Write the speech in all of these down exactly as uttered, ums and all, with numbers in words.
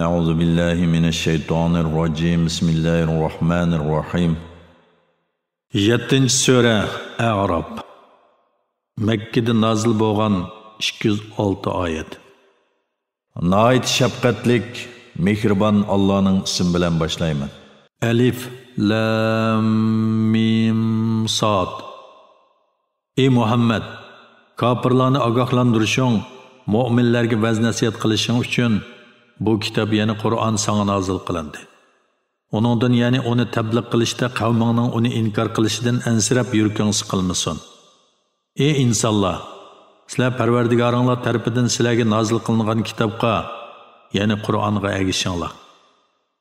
أعوذ بالله من الشيطان الرجيم. بسم الله الرحمن الرحيم. يەتتىنچى سۈرە، ئەئراپ. مەككىدە نازىل بولغان، ئىككى يۈز ئالتە ئايەت. ناھايىتى شەپقەتلىك، مېھرىبان ئاللانىڭ ئىسمى بىلەن باشلايمەن. ئەلىف، لام، مىم، ساد. ئى مۇھەممەد، كاپىرلارنى ئاگاھلاندۇرۇشۇڭ، مۆمىنلەرگە ۋەز-نەسىھەت قىلىشىڭ ئۈچۈن بۇ كىتاب، يەنى قۇرئان ساڭا نازىل قىلىندى. ئۇنىڭدىن، يەنى ئۇنى تەبلىغ قىلىشتا قەۋمىڭنىڭ ئۇنى ئىنكار قىلىشىدىن ئەنسىرەپ يۈرىكىڭ سىقىلمىسۇن. ئى ئىنسانلار! سىلەر پەرۋەردىگارىڭلار تەرىپىدىن سىلەرگە نازىل قىلىنغان كىتابقا، يەنى قۇرئانغا ئەگىشىڭلار.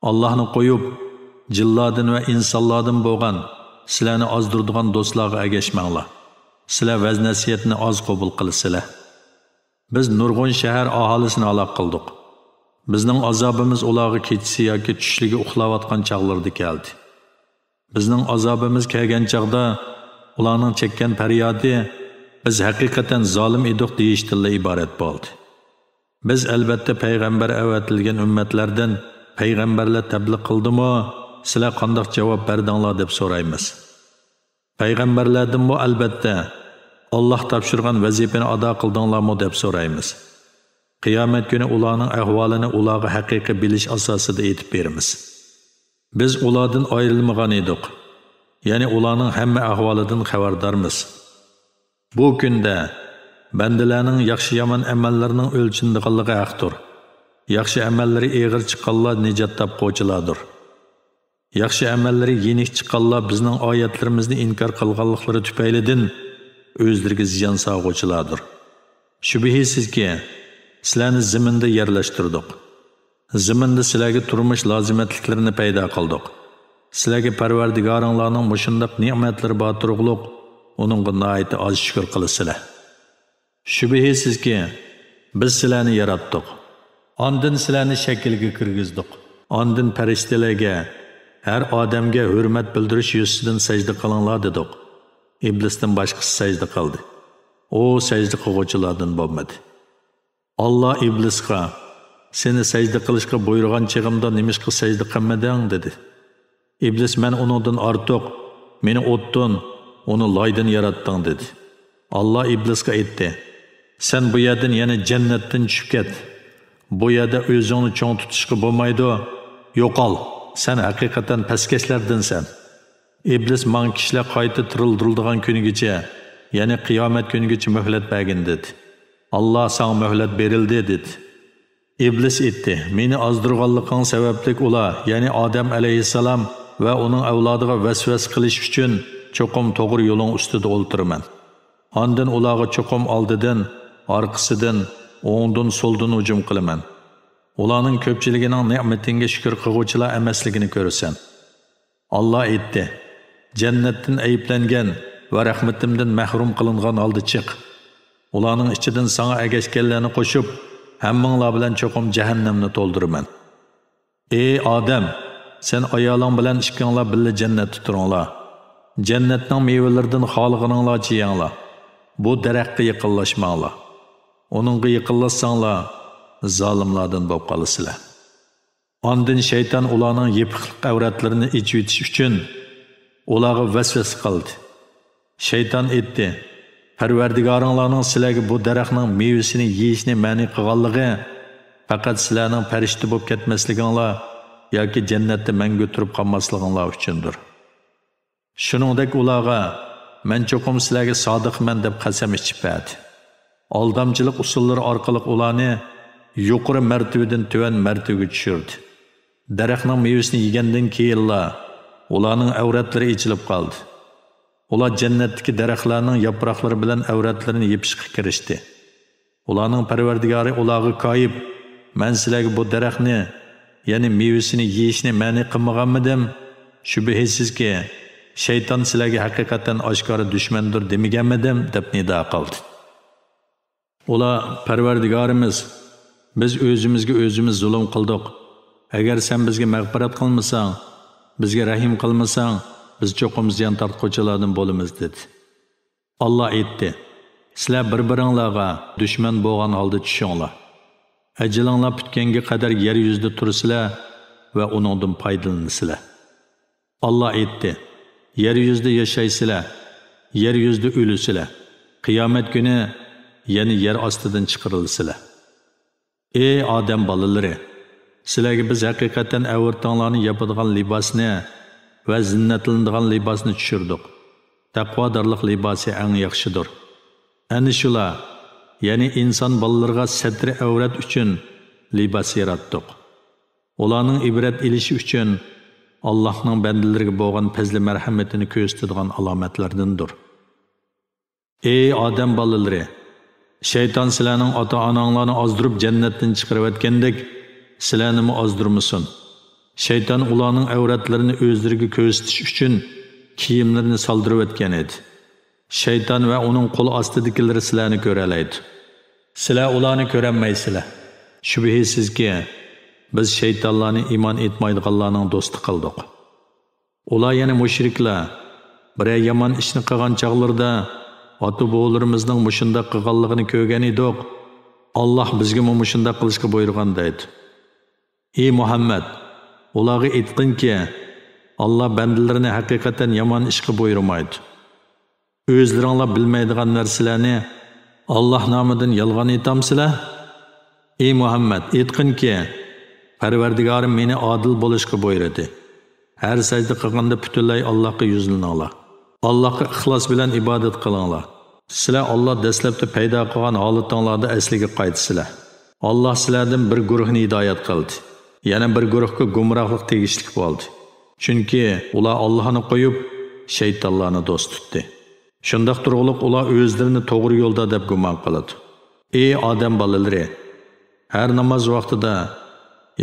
ئاللاھنى قويۇپ، جىنلاردىن ۋە ئىنسانلاردىن بولغان سىلەرنى ئازدۇرىدىغان دوستلارغا ئەگەشمەڭلار. سىلەر ۋەز-نەسىھەتنى ئاز قوبۇل قىلىسىلەر. بىز نۇرغۇن شەھەر ئاھالىسىنى ھالاك قىلدۇق. بىزنىڭ ئازابىمىز ئۇلارغا كېچىسى ياكى چۈشلىرى ئۇخلاۋاتقان چاغلىرىدا كەلدى. بىزنىڭ ئازابىمىز كەلگەن چاغدا ئۇلارنىڭ چەككەن پەريادى، بىز ھەقىقەتەن زالىم ئىدۇق دېيىشتىنلا ئىبارەت بولدى. بىز ئەلبەتتە پەيغەمبەر ئەۋەتىلگەن ئۈممەتلەردىن پەيغەمبەرلەر تەبلىغ قىلدىمۇ، سىلەر قانداق جاۋاب بەردىڭلار دەپ سورايمىز. پەيغەمبەرلەردىنمۇ ئەلبەتتە، ئاللاھ تاپشۇرغان ۋەزىپىنى ئادا قىلدىڭلارمۇ دەپ سورايمىز. قىيامەت كۈنى ئۇلارنىڭ ئەھۋالىنى ئۇلارغا ھەقىقىي بىلىش ئاساسىدا ئېيتىپ بېرىمىز. بىز ئۇلاردىن ئايرىلمىغان ئىدۇق. يەنى ئۇلارنىڭ ھەممە ئەھۋالىدىن خەۋەردارمىز. بۇ كۈندە بەندىلەرنىڭ ياخشى-يامان ئەمەللىرىنىڭ ئۆلچىنىدىغانلىقى ھەقتۇر. ياخشى ئەمەللىرى ئېغىر چىققانلار نىجات تاپقۇچىلاردۇر. ياخشى ئەمەللىرى يېنىك چىققانلار بىزنىڭ ئايەتلىرىمىزنى ئىنكار قىلغانلىقلىرى تۈپەيلىدىن ئۆزلىرىگە زىيان سالغۇچىلاردۇر. شۈبھىسىزكى، سىلەرنى زېمىندا يەرلەشتۈردۇق. زېمىندا سىلەرگە تۇرمۇش لازىمەتلىكلىرىنى پەيدا قىلدۇق. سىلەرگە پەرۋەردىگارىڭلارنىڭ مۇشۇنداق نېمەتلىرى بار تۇرۇقلۇق، ئۇنىڭغا ناھايىتى ئاز شۈكۈر قىلىسىلەر. شۈبھىسىزكى، بىز سىلەرنى ياراتتۇق. ئاندىن سىلەرنى شەكىلگە كىرگۈزدۇق. ئاندىن پەرىشتىلەرگە، ھەر ئادەمگە ھۆرمەت بىلدۈرۈش يۈزىسىدىن سەجدە قىلىڭلار دېدۇق. ئىبلىستىن باشقىسى سەجدە قىلدى. ئۇ سەجدە قىلغۇچىلاردىن بولمىدى. ئاللا ئىبلىسقا، سېنى سەجدە قىلىشقا بۇيرۇغان چېغىمدا نېمىشقا سەجدە قىلمىدىڭ؟ دېدى. ئىبلىس، مەن ئۇنىڭدىن ئارتۇق، مېنى ئوتتىن، ئۇنى لايدىن ياراتتىڭ، دېدى. ئاللا ئىبلىسقا ئېيتتى، سەن بۇ يەردىن، يەنى جەننەتتىن چۈشۈپ كەت. بۇ يەردە ئۆزۈڭنى چوڭ تۇتۇشقا بولمايدۇ. يوقال، سەن ھەقىقەتەن پەسكەشلەردىنسەن. ئىبلىس ماڭا كىشىلەر قايتا تىرىلدۈرۈلىدىغان كۈنىگىچە، يەنى قىيامەت كۈنىگىچە مۆھلەت بەرگىن، دېدى. ئاللا، ساڭا مۆھلەت بېرىلدى، دېدى. ئىبلىس ئېيتتى، مېنى ئازدۇرغانلىقىڭ سەۋەبلىك ئۇلار، يەنى ئادەم ئەلەيھىسسالام ۋە ئۇنىڭ ئەۋلادىغا ۋەسۋەسە قىلىش ئۈچۈن چوقۇم توغرا يولۇڭ ئۈستىدە ئولتۇرىمەن. ئاندىن ئۇلارغا چوقۇم ئالدىدىن، ئارقىسىدىن، ئوڭدىن، سولدىن ھۇجۇم قىلىمەن. ئۇلارنىڭ كۆپچىلىكىنىڭ نېمىتىڭگە شۈكۈر قىلغۇچىلار ئەمەسلىكىنى كۆرىسەن. ئاللا ئېيتتى، جەننەتتىن ئەيىبلەنگەن ۋە رەھمىتىمدىن مەھرۇم قىلىنغان ھالدا چىق. ئۇلارنىڭ ئىچىدىن ساڭا ئەگەشكەنلەرنى قوشۇپ، ھەممىڭلار بىلەن چوقۇم جەھەننەمنى تولدۇرىمەن. ئى ئادەم، سەن ئايالىڭ بىلەن ئىككىڭلار بىللە جەننەتتە تۇرۇڭلار. جەننەتنىڭ مېۋىلىرىدىن خالىغىنىڭلارچە يەڭلار. بۇ دەرەخكە يېقىنلاشماڭلار. ئۇنىڭغا يېقىنلاشساڭلار، زالىملاردىن بولۇپ قالىسىلەر. ئاندىن شەيتان ئۇلارنىڭ يېپىقلىق ئەۋرەتلىرىنى ئېچىۋېتىش ئۈچۈن ئۇلارغا ۋەسۋەسە قىلدى. شەيتان ئېيتتى، پەرۋەردىگارىڭلارنىڭ سىلەرگە بۇ دەرەخنىڭ مېۋىسىنى يېيىشنى مەنئى قىلغانلىقى پەقەت سىلەرنىڭ پەرىشتە بولۇپ كەتمەسلىكىڭلار ياكى جەننەتتە مەڭگۈ تۇرۇپ قالماسلىقىڭلار ئۈچۈندۇر. شۇنىڭدەك ئۇلارغا، مەن چوقۇم سىلەرگە سادىقمەن دەپ قەسەم ئىچىپ بەردى. ئالدامچىلىق ئۇسۇللىرى ئارقىلىق ئۇلارنى يۇقىرى مەرتىۋىدىن تۆۋەن مەرتىۋىگە چۈشۈردى. دەرەخنىڭ مېۋىسىنى يېگەندىن كېيىنلا ئۇلارنىڭ ئەۋرەتلىرى ئېچىلىپ قالدى. ئۇلار جەننەتتىكى دەرەخلەرنىڭ ياپراقلىرى بىلەن ئەۋرەتلىرىنى يېپىشقا كىرىشتى. ئۇلارنىڭ پەرۋەردىگارى ئۇلارغا كايىپ، مەن سىلەرگە بۇ دەرەخنى، يەنى مېۋىسىنى يېيىشنى مەنئى قىلمىغانمىدىم؟ شۈبھىسىزكى، شەيتان سىلەرگە ھەقىقەتەن ئاشكارا دۈشمەندۇر دېمىگەنمىدىم؟ دەپ نىدا قىلدى. ئۇلار، پەرۋەردىگارىمىز، بىز ئۆزىمىزگە ئۆزىمىز زۇلۇم قىلدۇق. ئەگەر سەن بىزگە مەغپىرەت قىلمىساڭ، بىزگە رەھىم قىلمىساڭ، بىز چوقۇم زىيان تارتقۇچىلاردىن بولىمىز، دېدى. ئاللا ئېيتتى، سىلەر بىر-بىرىڭلارغا دۈشمەن بولغان ھالدا چۈشۈڭلار. ئەجىلىڭلار پۈتكەنگە قەدەر يەر يۈزىدە تۇرىسىلەر ۋە ئۇنىڭدىن پايدىلىنىسىلەر. ئاللا ئېيتتى: يەر يۈزىدە ياشايسىلەر، يەر يۈزىدە ئۆلىسىلەر، قىيامەت كۈنى يەنە يەر ئاستىدىن چىقىرىلىسىلەر. ئەي ئادەم بالىلىرى! سىلەرگە بىز ھەقىقەتەن ئەۋرىتىڭلارنى ياپىدىغان لىباسنى ۋە زىننەتلىنىدىغان لىباسنى چۈشۈردۇق. تەقۋادارلىق لىباسى ئەڭ ياخشىدۇر. ئەنە شۇلار، يەنى ئىنسان بالىلىرىغا سەترى ئەۋرەت ئۈچۈن لىباس ياراتتۇق. ئۇلارنىڭ ئىبرەت ئېلىشى ئۈچۈن ئاللاھنىڭ بەندىلىرىگە بولغان پەزلى مەرھەمىتىنى كۆرسىتىدىغان ئالامەتلەردىندۇر. ئەي ئادەم بالىلىرى! شەيتان سىلەرنىڭ ئاتا-ئاناڭلارنى ئازدۇرۇپ جەننەتتىن چىقىرىۋەتكەندەك، سىلەرنىمۇ ئازدۇرمىسۇن. شەيتان ئۇلارنىڭ ئەۋرەتلىرىنى ئۆزلىرىگە كۆرسىتىش ئۈچۈن كىيىملىرىنى سالدۇرۇۋەتكەن ئىدى. شەيتان ۋە ئۇنىڭ قول ئاستىدىكىلىرى سىلەرنى كۆرەلەيدۇ. سىلەر ئۇلارنى كۆرەلمەيسىلەر. شۈبھىسىزكى، بىز شەيتانلارنى ئىمان ئېيتمايدىغانلارنىڭ دوستى قىلدۇق. ئۇلار، يەنى مۇشرىكلار، بىرەر يامان ئىشنى قىلغان چاغلىرىدا، ئاتا-بوۋىلىرىمىزنىڭ مۇشۇنداق قىلغانلىقىنى كۆرگەن ئىدۇق، ئاللاھ بىزگىمۇ مۇشۇنداق قىلىشقا بۇيرۇغان، دەيدۇ. ئى مۇھەممەد! ئۇلارغا ئېيتقىنكى، ئاللاھ بەندىلىرىنى ھەقىقەتەن يامان ئىشقا بۇيرۇمايدۇ. ئۆزلىرىڭلار بىلمەيدىغان نەرسىلەرنى ئاللاھ نامىدىن يالغان ئېيتامسىلەر؟ ئى مۇھەممەد، ئېيتقىنكى، پەرۋەردىگارىم مېنى ئادىل بولۇشقا بۇيرۇدى. ھەر سەجدە قىلغاندا پۈتۈنلەي ئاللاھقا يۈزلىنىڭلار. ئاللاھقا ئىخلاس بىلەن ئىبادەت قىلىڭلار. سىلەر ئاللاھ دەسلەپتە پەيدا قىلغان ھالىتىڭلاردا ئەسلىگە قايتىسىلەر. ئاللاھ سىلەردىن بىر گۇرۇھنى ھىدايەت قىلدى. يەنە بىر گۇرۇھقا گۇمراھلىق تېگىشلىك بولدى. چۈنكى ئۇلار ئاللاھنى قويۇپ، شەيتانلارنى دوست تۇتتى. شۇنداق تۇرغۇلۇق ئۇلار ئۆزلىرىنى توغرا يولدا دەپ گۇمان قىلىدۇ. ئى ئادەم بالىلىرى! ھەر ناماز ۋاقتىدا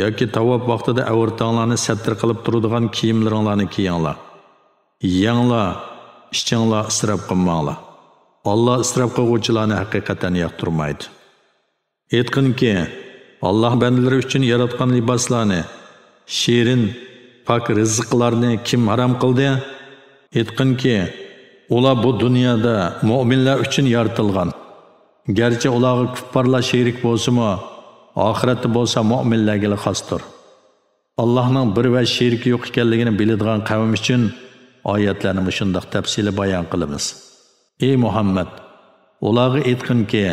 ياكى تاۋاپ ۋاقتىدا ئەۋرىتىڭلارنى سەتتىر قىلىپ تۇرىدىغان كىيىملىرىڭلارنى كىيىڭلار. يەڭلار، ئىچىڭلار، ئىسراپ قىلماڭلار. ئاللاھ ئىسراپ قىلغۇچىلارنى ھەقىقەتەن ياقتۇرمايدۇ. ئېيتقىنكى، ئاللاھ بەندىلىرى ئۈچۈن ياراتقان لىباسلارنى، شېرىن، پاك رىزىقلارنى كىم ھارام قىلدى؟ ئېيتقىنكى، ئۇلار بۇ دۇنيادا مۆمىنلەر ئۈچۈن يارىتىلغان. گەرچە ئۇلارغا كۇپپارلار شېرىك بولسىمۇ، ئاخىرەتتە بولسا مۆمىنلەرگىلا خاستۇر. ئاللاھنىڭ بىر ۋە شېرىكى يوق ئىكەنلىكىنى بىلىدىغان قەۋم ئۈچۈن ئايەتلەرنى مۇشۇنداق تەپسىلىي بايان قىلىمىز. ئى مۇھەممەد! ئۇلارغا ئېيتقىنكى،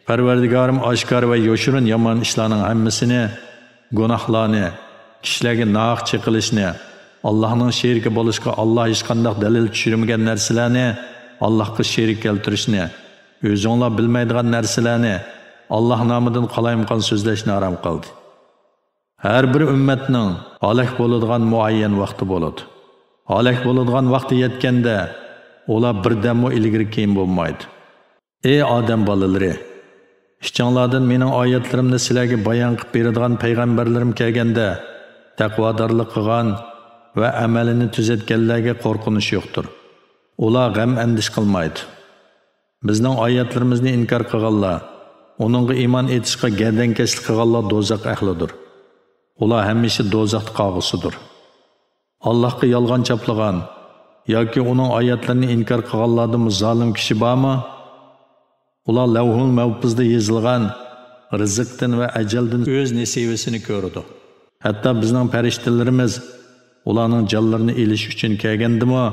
پەرۋەردىگارىم ئاشكارا ۋە يوشۇرۇن يامان ئىشلارنىڭ ھەممىسىنى، گۇناھلارنى، كىشىلەرگە ناھەق چېقىلىشنى، ئاللاھنىڭ شېرىكى بولۇشقا ئاللاھ ھېچقانداق دەلىل چۈشۈرمىگەن نەرسىلەرنى، ئاللاھقا شېرىك كەلتۈرۈشنى، ئۆزۈڭلار بىلمەيدىغان نەرسىلەرنى، ئاللاھ نامىدىن قالايمىقان سۆزلەشنى ھارام قىلدى. ھەر بىر ئۈممەتنىڭ ھالاك بولىدىغان مۇئەييەن ۋاقتى بولىدۇ. ھالاك بولىدىغان ۋاقتى يەتكەندە، ئۇلار بىردەممۇ ئىلگىرى-كېيىن بولمايدۇ. ئەي ئادەم بالىلىرى! ئىچىڭلاردىن مېنىڭ ئايەتلىرىمنى سىلەرگە بايان قىلىپ بېرىدىغان پەيغەمبەرلىرىم كەلگەندە، تەقۋادارلىق قىلغان ۋە ئەمەلىنى تۈزەتكەنلەرگە قورقۇنچ يوقتۇر. ئۇلار غەم-ئەندىشە قىلمايدۇ. بىزنىڭ ئايەتلىرىمىزنى ئىنكار قىلغانلار، ئۇنىڭغا ئىمان ئېيتىشقا گەردەنكەشلىك قىلغانلار دوزاخ ئەھلىدۇر. ئۇلار ھەمىشە دوزاختا قالغۇسىدۇر. ئاللاھقا يالغان چاپلىغان ياكى ئۇنىڭ ئايەتلىرىنى ئىنكار قىلغانلاردىنمۇ زالىم كىشى بارمۇ؟ ئۇلار لەۋھۇل مەھپۇزدا يېزىلغان رىزىقتىن ۋە ئەجەلدىن ئۆز نېسىۋىسىنى كۆرىدۇ. ھەتتا بىزنىڭ پەرىشتىلىرىمىز ئۇلارنىڭ جانلىرىنى ئېلىش ئۈچۈن كەلگەندىمۇ،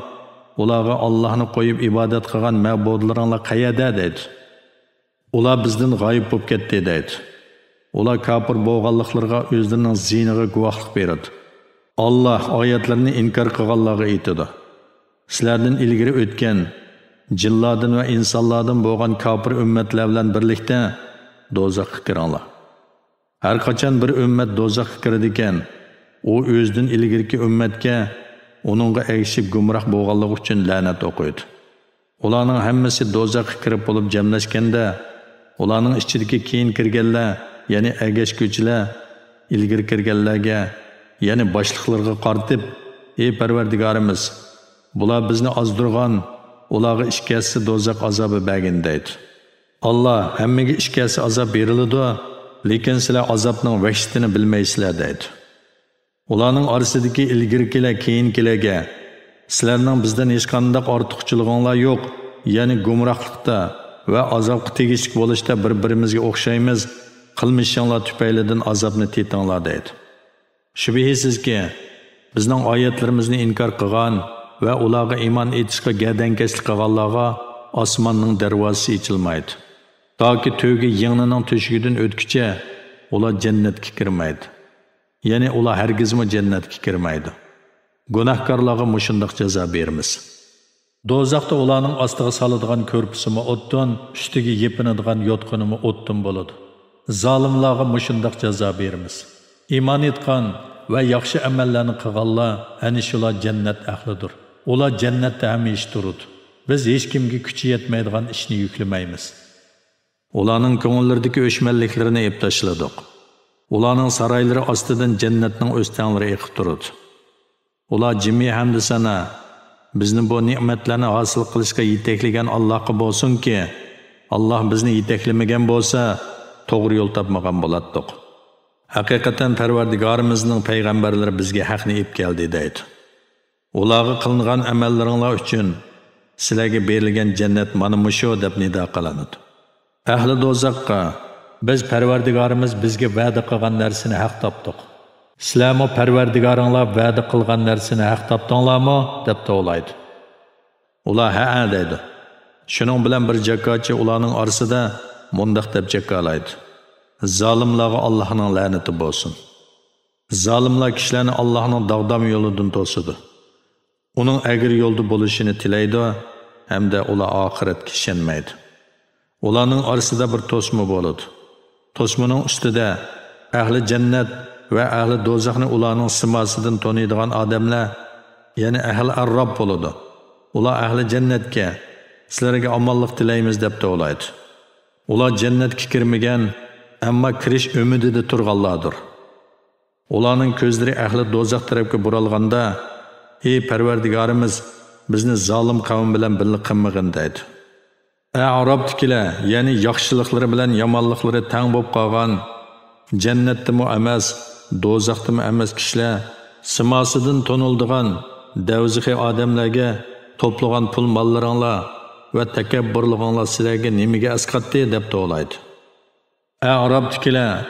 ئۇلارغا ئاللاھنى قويۇپ ئىبادەت قىلغان مەبۇدلىرىڭلار قەيەردە؟ دەيدۇ. ئۇلار بىزدىن غايىب بولۇپ كەتتى، دەيدۇ. ئۇلار كاپىر بولغانلىقلىرىغا ئۆزلىرىنىڭ زىيىنىغا گۇۋاھلىق بېرىدۇ. ئاللاھ ئايەتلىرىنى ئىنكار قىلغانلارغا ئېيتىدۇ: سىلەردىن ئىلگىرى ئۆتكەن جىنلاردىن ۋە ئىنسانلاردىن بولغان كاپىر ئۈممەتلەر بىلەن بىرلىكتە دوزاخقا كىرىڭلار. ھەر قاچان بىر ئۈممەت دوزاخقا كىرىدىكەن، ئۇ ئۆزىدىن ئىلگىرىكى ئۈممەتكە ئۇنىڭغا ئەگىشىپ گۇمراھ بولغانلىقى ئۈچۈن لەنەت ئوقۇيدۇ. ئۇلارنىڭ ھەممىسى دوزاخقا كىرىپ بولۇپ جەملەشكەندە، ئۇلارنىڭ ئىچىدىكى كېيىن كىرگەنلەر، يەنى ئەگەشكۈچىلەر، ئىلگىرى كىرگەنلەرگە، يەنى باشلىقلىرىغا قارىتىپ، ئى پەرۋەردىگارىمىز، بۇلار بىزنى ئازدۇرغان، ئۇلارغا ئىككى ھەسسە دوزاخ ئازابى بەرگىن، دەيدۇ. ئاللاھ، ھەممىگە ئىككى ھەسسە ئازاب بېرىلىدۇ، لېكىن سىلەر ئازابنىڭ ۋەھشىتىنى بىلمەيسىلەر، دەيدۇ. ئۇلارنىڭ ئارىسىدىكى ئىلگىرىكىلەر كېيىنكىلەرگە، سىلەرنىڭ بىزدىن ھېچقانداق ئارتۇقچىلىقىڭلار يوق، يەنى گۇمراھلىقتا ۋە ئازابقا تېگىشلىك بولۇشتا بىر-بىرىمىزگە ئوخشايمىز، قىلمىشىڭلار تۈپەيلىدىن ئازابنى تېتىڭلار دەيدۇ. شۈبھىسىزكى، بىزنىڭ ئايەتلىرىمىزنى ئىنكار قىلغان ۋە ئۇلارغا ئىمان ئېيتىشقا گەدەنكەشلىك قىلغانلارغا ئاسماننىڭ دەرۋازىسى ئېچىلمايدۇ. تاكى تۆگە يىڭنىنىڭ تۆشۈكىدىن ئۆتكۈچە ئۇلار جەننەتكە كىرمەيدۇ. يەنى ئۇلار ھەرگىزمۇ جەننەتكە كىرمەيدۇ. گۇناھكارلارغا مۇشۇنداق جازا بېرىمىز. دوزاختا ئۇلارنىڭ ئاستىغا سالىدىغان كۆرپىسىمۇ ئوتتىن، ئۈستىگە يېپىنىدىغان يوتقىنىمۇ ئوتتىن بولىدۇ. زالىملارغا مۇشۇنداق جازا بېرىمىز. ئىمان ئېيتقان ۋە ياخشى ئەمەللەرنى قىلغانلار، ئەنە شۇلار جەننەت ئەھلىدۇر. ئۇلار جەننەتتە ھەمىشە تۇرىدۇ. بىز ھېچكىمگە كۈچى يەتمەيدىغان ئىشنى يۈكلىمەيمىز. ئۇلارنىڭ كۆڭۈللىرىدىكى ئۆچمەنلىكلىرىنى ئېلىپ تاشلىدۇق. ئۇلارنىڭ سارايلىرى ئاستىدىن جەننەتنىڭ ئۆستەڭلىرى ئېقىپ تۇرىدۇ. ئۇلار جىمى ھەمدۇسانا، بىزنى بۇ نېمەتلەرنى ھاسىل قىلىشقا يېتەكلىگەن ئاللاھقا بولسۇنكى، ئاللاھ بىزنى يېتەكلىمىگەن بولسا، توغرا يول تاپمىغان بولاتتۇق. ھەقىقەتەن پەرۋەردىگارىمىزنىڭ پەيغەمبەرلىرى بىزگە ھەقنى ئېلىپ كەلدى دەيدۇ. ئۇلارغا قىلىنغان ئەمەللىرىڭلار ئۈچۈن سىلەرگە بېرىلگەن جەننەت مانا مۇشۇ دەپ نىدا قىلىنىدۇ. ئەھلى دوزاخقا، بىز پەرۋەردىگارىمىز بىزگە ۋەدە قىلغان نەرسىنى ھەق تاپتۇق. سىلەرمۇ پەرۋەردىگارىڭلار ۋەدە قىلغان نەرسىنى ھەق تاپتىڭلارمۇ؟ دەپ توۋلايدۇ. ئۇلار ھەئە دەيدۇ. شۇنىڭ بىلەن بىر جاكارچى ئۇلارنىڭ ئارىسىدا مۇنداق دەپ جاكارلايدۇ. زالىملارغا ئاللاھنىڭ لەنىتى بولسۇن. زالىملار كىشىلەرنى ئاللاھنىڭ داغدام يولىدىن توسىدۇ. ئۇنىڭ ئەگرى يولدا بولۇشىنى تىلەيدۇ ھەمدە ئۇلار ئاخىرەتكە ئىشەنمەيدۇ. ئۇلارنىڭ ئارىسىدا بىر توسما بولىدۇ. توسمىنىڭ ئۈستىدە ئەھلى جەننەت ۋە ئەھلى دوزاخنى ئۇلارنىڭ سىماسىدىن تونۇيدىغان ئادەملەر، يەنى ئەھلى ئەرراب بولىدۇ. ئۇلار ئەھلى جەننەتكە، سىلەرگە ئامانلىق تىلەيمىز دەپ توۋلايدۇ. ئۇلار جەننەتكە كىرمىگەن، ئەمما كىرىش ئۈمىدىدە تۇرغانلاردۇر. ئۇلارنىڭ كۆزلىرى ئەھلى دوزاخ تەرەپكە بۇرالغاندا، ئى پەرۋەردىگارىمىز، بىزنى زالىم قەۋم بىلەن بىللە قىلمىغىن دەيدۇ. ئەئرابتىكىلەر، يەنى ياخشىلىقلىرى بىلەن يامانلىقلىرى تەڭ بولۇپ قالغان، جەننەتتىمۇ ئەمەس، دوزاختىمۇ ئەمەس كىشىلەر، سىماسىدىن تونۇلىدىغان دەۋزىخىي ئادەملەرگە توپلىغان پۇل ماللىرىڭلار ۋە تەكەببۇرلۇقۇڭلار سىلەرگە نېمىگە ئەسقاتتى؟ دەپ توۋلايدۇ. ئەئرابتىكىلەر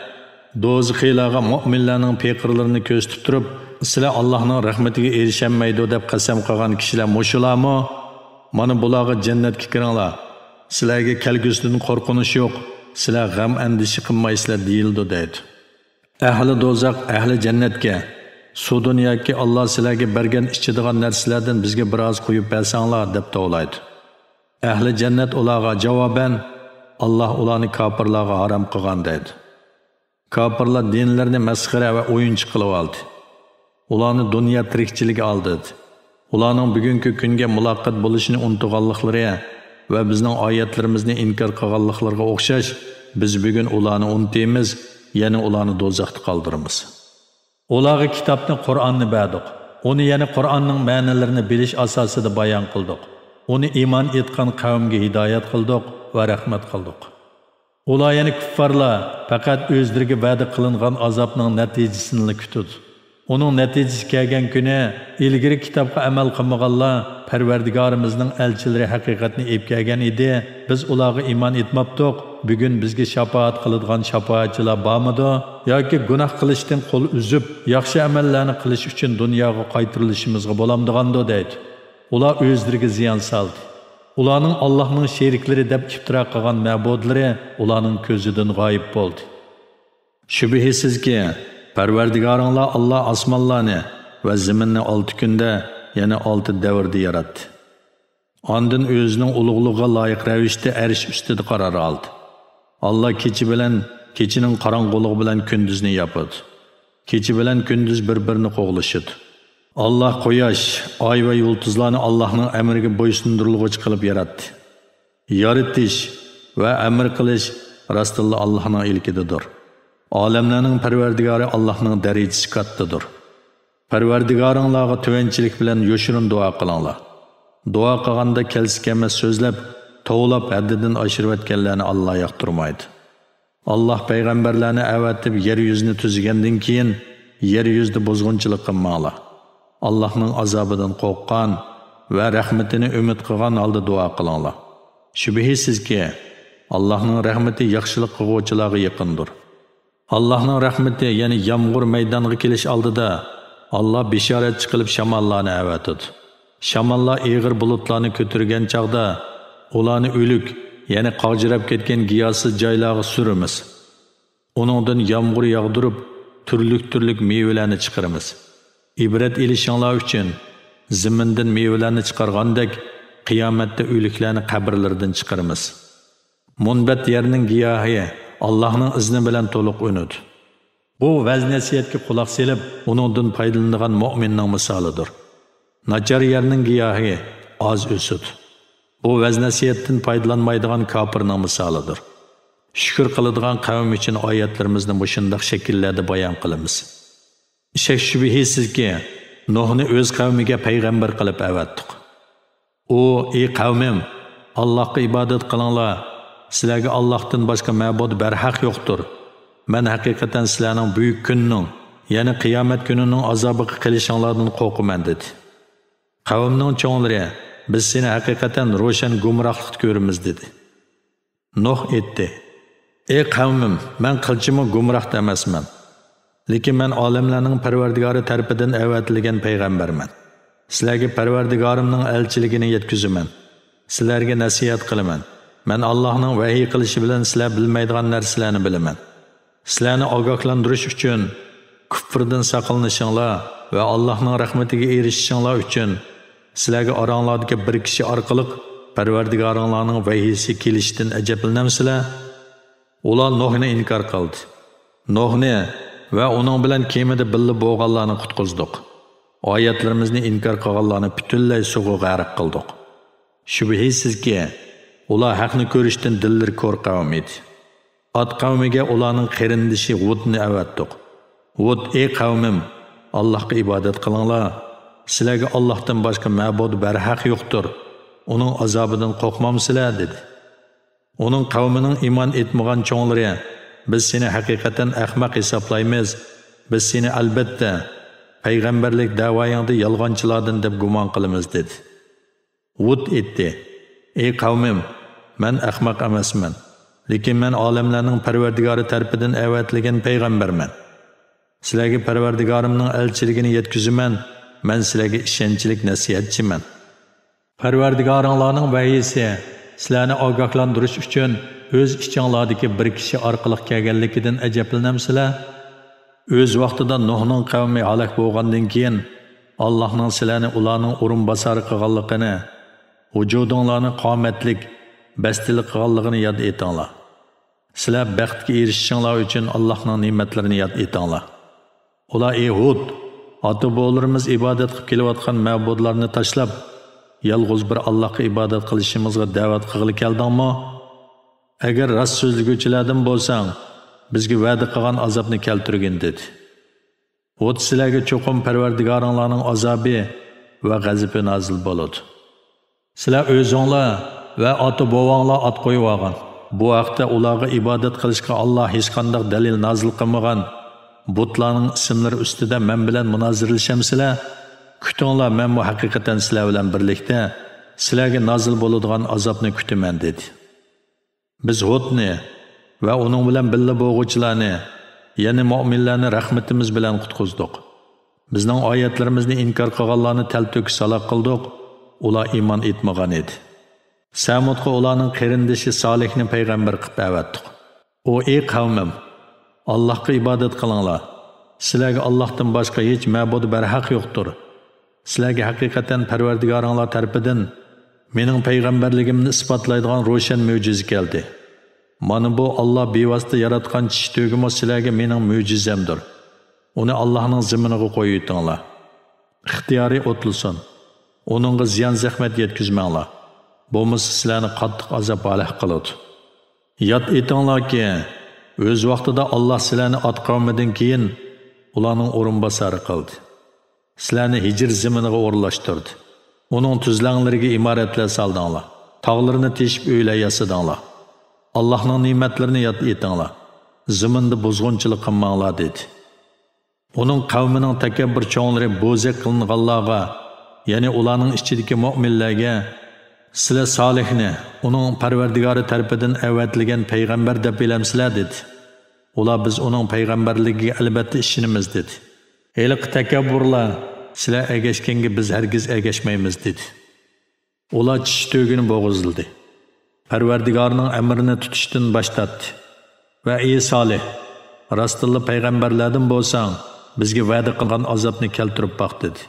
دوزىخىيلارغا مۆمىنلەرنىڭ پېقىرلىرىنى كۆرسىتىپ تۇرۇپ، سىلەر ئاللاھنىڭ رەھمىتىگە ئېرىشەلمەيدۇ دەپ قەسەم قىلغان كىشىلەر مۇشۇلارمۇ؟ مانا بۇلارغا جەننەتكە كىرىڭلار. سىلەرگە كەلگۈسىدىن قورقۇنچ يوق، سىلەر غەم ئەندىشە قىلمايسىلەر دېيىلىدۇ دەيدۇ. ئەھلى دوزاخ ئەھلى جەننەتكە، سۇدىن ياكى ئاللاھ سىلەرگە بەرگەن ئىچىدىغان نەرسىلەردىن بىزگە بىر ئاز قۇيۇپ بەرسەڭلار دەپ توۋلايدۇ. ئەھلى جەننەت ئۇلارغا جاۋابەن، ئاللاھ ئۇلارنى كاپىرلارغا ھارام قىلغان دەيدۇ. كاپىرلار دىنلىرىنى مەسخىرە ۋە ئويۇنچۇق قىلىۋالدى. ئۇلارنى دۇنيا تىرىكچىلىكى ئالدىدى. ئۇلارنىڭ بۈگۈنكى كۈنگە مۇلاقات بولۇشىنى ئۇنتۇغانلىقلىرى ۋە بىزنىڭ ئايەتلىرىمىزنى ئىنكار قىلغانلىقلىرىغا ئوخشاش، بىز بۈگۈن ئۇلارنى ئۇنتۇيمىز، يەنە ئۇلارنى دوزاختا قالدۇرىمىز. ئۇلارغا كىتابنى، قۇرئاننى بەردۇق. ئۇنى، يەنى قۇرئاننىڭ مەنىلىرىنى بىلىش ئاساسىدا بايان قىلدۇق. ئۇنى ئىمان ئېيتقان قەۋمگە ھىدايەت قىلدۇق ۋە رەھمەت قىلدۇق. ئۇلار، يەنى كۇففارلار، پەقەت ئۆزلىرىگە ۋەدە قىلىنغان ئازابنىڭ نەتىجىسىنىلا كۈتىدۇ. ئۇنىڭ نەتىجىسى كەلگەن كۈنى، ئىلگىرى كىتابقا ئەمەل قىلمىغانلار، پەرۋەردىگارىمىزنىڭ ئەلچىلىرى ھەقىقەتنى ئېلىپ كەلگەن ئىدى، بىز ئۇلارغا ئىمان ئېيتماپتۇق، بۈگۈن بىزگە شاپائەت قىلىدىغان شاپائەتچىلەر بارمىدۇ؟ ياكى گۇناھ قىلىشتىن قول ئۈزۈپ، ياخشى ئەمەللەرنى قىلىش ئۈچۈن دۇنياغا قايتۇرۇلۇشىمىزغا بولامدىغاندۇ؟ دەيدۇ. ئۇلار ئۆزلىرىگە زىيان سالدى. ئۇلارنىڭ ئاللاھنىڭ شېرىكلىرى دەپ ئىپتىرا قىلغان مەبۇدلىرى ئۇلارنىڭ كۆزىدىن غايىب بولدى. شۈبھىسىزكى، پەرۋەردىگارىڭلار ئاللاھ ئاسمانلارنى ۋە زېمىننى ئالتە كۈندە، يەنى ئالتە دەۋردە ياراتتى. ئاندىن ئۆزىنىڭ ئۇلۇغلۇقىغا لايىق رەۋىشتە ئەرش ئۈستىدە قارار ئالدى. ئاللاھ كېچە بىلەن، كېچىنىڭ قاراڭغۇلۇقى بىلەن كۈندۈزنى ياپىدۇ. كېچە بىلەن كۈندۈز بىر-بىرىنى قوغلىشىدۇ. ئاللاھ قۇياش، ئاي ۋە يۇلتۇزلارنى ئاللاھنىڭ ئەمرىگە بويسۇندۇرۇلغۇچى قىلىپ ياراتتى. يارىتىش ۋە ئەمر قىلىش راستتىنلا ئاللاھنىڭ ئىلكىدىدۇر. ئالەملەرنىڭ پەرۋەردىگارى ئاللاھنىڭ دەرىجىسى كاتتىدۇر. پەرۋەردىگارىڭلارغا تۆۋەنچىلىك بىلەن يوشۇرۇن دۇئا قىلىڭلار. دۇئا قىلغاندا كەلسە-كەلمەس سۆزلەپ، توۋلاپ، ھەددىدىن ئاشۇرۇۋەتكەنلەرنى ئاللاھ ياقتۇرمايدۇ. ئاللاھ پەيغەمبەرلەرنى ئەۋەتىپ، يەر يۈزىنى تۈزىگەندىن كېيىن، يەر يۈزىدە بۇزغۇنچىلىق قىلماڭلار. ئاللاھنىڭ ئازابىدىن قورققان ۋە رەھمىتىنى ئۈمىد قىلغان ھالدا دۇئا قىلىڭلار. شۈبھىسىزكى، ئاللاھنىڭ رەھمىتى ياخشىلىق قىلغۇچىلارغا يېقىندۇر. ئاللاھنىڭ رەھمىتى، يەنى يامغۇر مەيدانغا كېلىش ئالدىدا، ئاللا بېشارەتچى قىلىپ شاماللارنى ئەۋەتىدۇ. شاماللار ئېغىر بۇلۇتلارنى كۆتۈرگەن چاغدا، ئۇلارنى ئۆلۈك، يەنى قاغجىراپ كەتكەن گىياھسىز جايلارغا سۈرىمىز. ئۇنىڭدىن يامغۇر ياغدۇرۇپ، تۈرلۈك-تۈرلۈك مېۋىلەرنى چىقىرىمىز. ئىبرەت ئېلىشىڭلار ئۈچۈن، زېمىندىن مېۋىلەرنى چىقارغاندەك، قىيامەتتە ئۆلۈكلەرنى قەبرىلىرىدىن چىقىرىمىز. مۇنبەت يەرنىڭ گىياھى ئاللاھنىڭ ئىزنى بىلەن تولۇق ئۈنىدۇ. بۇ ۋەز-نەسىھەتكە قۇلاق سېلىپ، ئۇنىڭدىن پايدىلىنىدىغان مۆمىننىڭ مىسالىدۇر. ناچار يەرنىڭ گىياھى ئاز ئۆسىدۇ. بۇ ۋەز-نەسىھەتتىن پايدىلانمايدىغان كاپىرنىڭ مىسالىدۇر. شۈكۈر قىلىدىغان قەۋم ئۈچۈن ئايەتلىرىمىزنى مۇشۇنداق شەكىللەردە بايان قىلىمىز. شەك-شۈبھىسىزكى، نۇھنى ئۆز قەۋمىگە پەيغەمبەر قىلىپ ئەۋەتتۇق. ئۇ: «ئەي قەۋمىم، ئاللاھقا ئىبادەت قىلىڭلار. سىلەرگە ئاللاھتىن باشقا مەبۇد بەرھەق يوقتۇر. مەن ھەقىقەتەن سىلەرنىڭ بۈيۈك كۈننىڭ، يەنى قىيامەت كۈنىنىڭ ئازابىغا قېلىشىڭلاردىن قورقىمەن» دېدى. قەۋمنىڭ چوڭلىرى: «بىز سېنى ھەقىقەتەن روشەن گۇمراھلىقتا كۆرىمىز» دېدى. نۇھ ئېيتتى: «ئەي قەۋمىم، مەن قىلچىمۇ گۇمراھتا ئەمەسمەن. لېكىن مەن ئالەملەرنىڭ پەرۋەردىگارى تەرىپىدىن ئەۋەتىلگەن پەيغەمبەرمەن. سىلەرگە پەرۋەردىگارىمنىڭ ئەلچىلىكىنى يەتكۈزىمەن. سىلەرگە نەسىھەت قىلىمەن. مەن ئاللاھنىڭ ۋەھىي قىلىشى بىلەن سىلەر بىلمەيدىغان نەرسىلەرنى بىلىمەن. سىلەرنى ئاگاھلاندۇرۇش ئۈچۈن، كۇپفۇردىن ساقلىنىشىڭلار ۋە ئاللاھنىڭ رەھمىتىگە ئېرىشىشىڭلار ئۈچۈن، سىلەرگە ئاراڭلاردىكى بىر كىشى ئارقىلىق پەرۋەردىگارىڭلارنىڭ ۋەھىيسى كېلىشىدىن ئەجەبلىنەمسىلەر؟» ئۇلار نۇھنى ئىنكار قىلدى. نۇھنى ۋە ئۇنىڭ بىلەن كېمىدە بىللە بولغانلارنى قۇتقۇزدۇق. ئايەتلىرىمىزنى ئىنكار قىلغانلارنى پۈتۈنلەي سۇغا غەرق قىلدۇق. شۈبھىسىزكى، ئۇلار ھەقنى كۆرۈشتىن دىللىرى كور قەۋم ئىدى. ئاد قەۋمىگە ئۇلارنىڭ قېرىندىشى ھۇدنى ئەۋەتتۇق. ھۇد: «ئەي قەۋمىم، ئاللاھقا ئىبادەت قىلىڭلار. سىلەرگە ئاللاھتىن باشقا مەبۇد بەرھەق يوقتۇر. ئۇنىڭ ئازابىدىن قورقمامسىلەر؟» دېدى. ئۇنىڭ قەۋمىنىڭ ئىمان ئېيتمىغان چوڭلىرى: «بىز سېنى ھەقىقەتەن ئەخمەق ھېسابلايمىز. بىز سېنى، ئەلبەتتە، پەيغەمبەرلىك دەۋايىڭدا يالغانچىلاردىن دەپ گۇمان قىلىمىز» دېدى. ھۇد ئېيتتى: «ئەي قەۋمىم، مەن ئەخمەق ئەمەسمەن، لېكىن مەن ئالەملەرنىڭ پەرۋەردىگارى تەرىپىدىن ئەۋەتىلگەن پەيغەمبەرمەن. سىلەرگە پەرۋەردىگارىمنىڭ ئەلچىلىكىنى يەتكۈزىمەن، مەن سىلەرگە ئىشەنچلىك نەسىھەتچىمەن. پەرۋەردىگارىڭلارنىڭ ۋەھىيسى سىلەرنى ئاگاھلاندۇرۇش ئۈچۈن ئۆز ئىچىڭلاردىكى بىر كىشى ئارقىلىق كەلگەنلىكىدىن ئەجەبلىنەمسىلەر؟ ئۆز ۋاقتىدا نۇھنىڭ قەۋمى ھالاك بولغاندىن كېيىن، ئاللاھنىڭ سىلەرنى ئۇلارنىڭ ئورۇنباسارى قىلغانلىقىنى، ۋۇجۇدۇڭلارنى قامەتلىك، بەستلىك قىلغانلىقىنى ياد ئېتىڭلار. سىلەر بەختكە ئېرىشىشىڭلار ئۈچۈن ئاللاھنىڭ نېمەتلىرىنى ياد ئېتىڭلار. ئۇلار: ئەي ھۇد، ئاتا-بوۋىلىرىمىز ئىبادەت قىلىپ كېلىۋاتقان مەبۇدلارنى تاشلاپ، يالغۇز بىر ئاللاھقا ئىبادەت قىلىشىمىزغا دەۋەت قىلغىلى كەلدىڭمۇ؟ ئەگەر راست سۆزلىگۈچىلەردىن بولساڭ، بىزگە ۋەدە قىلغان ئازابنى كەلتۈرگىن» دېدى. ھۇد: «سىلەرگە چوقۇم پەرۋەردىگارىڭلارنىڭ ئازابى ۋە غەزىپى نازىل بولىدۇ. سىلەر ئۆزۈڭلار ۋە ئاتا-بوۋاڭلار ئات قويۇۋالغان، بۇ ھەقتە ئۇلارغا ئىبادەت قىلىشقا ئاللا ھېچقانداق دەلىل نازىل قىلمىغان بۇتلارنىڭ ئىسىملىرى ئۈستىدە مەن بىلەن مۇنازىرىلىشەمسىلەر؟ كۈتۈڭلار، مەنمۇ ھەقىقەتەن سىلەر بىلەن بىرلىكتە سىلەرگە نازىل بولىدىغان ئازابنى كۈتىمەن» دېدى. بىز ھۇدنى ۋە ئۇنىڭ بىلەن بىللە بولغۇچىلارنى، يەنى مۆمىنلەرنى رەھمىتىمىز بىلەن قۇتقۇزدۇق. بىزنىڭ ئايەتلىرىمىزنى ئىنكار قىلغانلارنى تەلتۆكۈس ھالاك قىلدۇق، ئۇلار ئىمان ئېيتمىغان ئىدى. سەمۇدقا ئۇلارنىڭ قېرىندىشى سالىھنى پەيغەمبەر قىلىپ ئەۋەتتۇق. ئۇ: ئەي قەۋمىم، ئاللاھقا ئىبادەت قىلىڭلار. سىلەرگە ئاللاھتىن باشقا ھېچ مەبۇد بەرھەق يوقتۇر. سىلەرگە ھەقىقەتەن پەرۋەردىگارىڭلار تەرىپىدىن مېنىڭ پەيغەمبەرلىكىمنى ئىسپاتلايدىغان روشەن مۆجىزە كەلدى. مانا بۇ ئاللا بىۋاسىتە ياراتقان چىشى تۆگىمۇ سىلەرگە مېنىڭ مۆجىزەمدۇر. ئۇنى ئاللاھنىڭ زېمىنىغا قويۇۋېتىڭلار. ئىختىيارى ئوتلىسۇن. ئۇنىڭغا زىيان-زەخمەت يەتكۈزمەڭلار. بولمىسا سىلەرنى قاتتىق ئازاب ھالاك قىلىدۇ. ياد ئېتىڭلاركى، ئۆز ۋاقتىدا ئاللا سىلەرنى ئاد قەۋمىدىن كېيىن ئۇلارنىڭ ئورۇنباسارى قىلدى. سىلەرنى ھىجىر زېمىنىغا ئورۇنلاشتۇردى. ئۇنىڭ تۈزلەڭلىرىگە ئىمارەتلەر سالدىڭلار. تاغلىرىنى تېشىپ ئۆيلەر ياسىدىڭلار. ئاللاھنىڭ نېمەتلىرىنى ياد ئېتىڭلار. زېمىندا بۇزغۇنچىلىق قىلماڭلار، دېدى. ئۇنىڭ قەۋمىنىڭ تەكەببۇر چوڭلىرى بوزەك قىلىنغانلارغا، يەنى ئۇلارنىڭ ئىچىدىكى مۆمىنلەرگە، سىلەر سالىھنى ئۇنىڭ پەرۋەردىگارى تەرىپىدىن ئەۋەتىلگەن پەيغەمبەر دەپ بىلەمسىلەر؟ دېدى. ئۇلار: «بىز ئۇنىڭ پەيغەمبەرلىكىگە ئەلۋەتتە ئىشىنىمىز» دېدى. ھېلىقى تەكەببۇرلار: «سىلەر ئەگەشكەنگە بىز ھەرگىز ئەگەشمەيمىز» دېدى. ئۇلار چىشى تۈگىنى بوغۇزلىدى. پەرۋەردىگارنىڭ ئەمرىنى تۇتۇشتىن باش تارتتى ۋە: «ئى سالىھ، راستتىنلا پەيغەمبەرلەردىن بولساڭ، بىزگە ۋەدە قىلغان ئازابنى كەلتۈرۈپ باق» دېدى.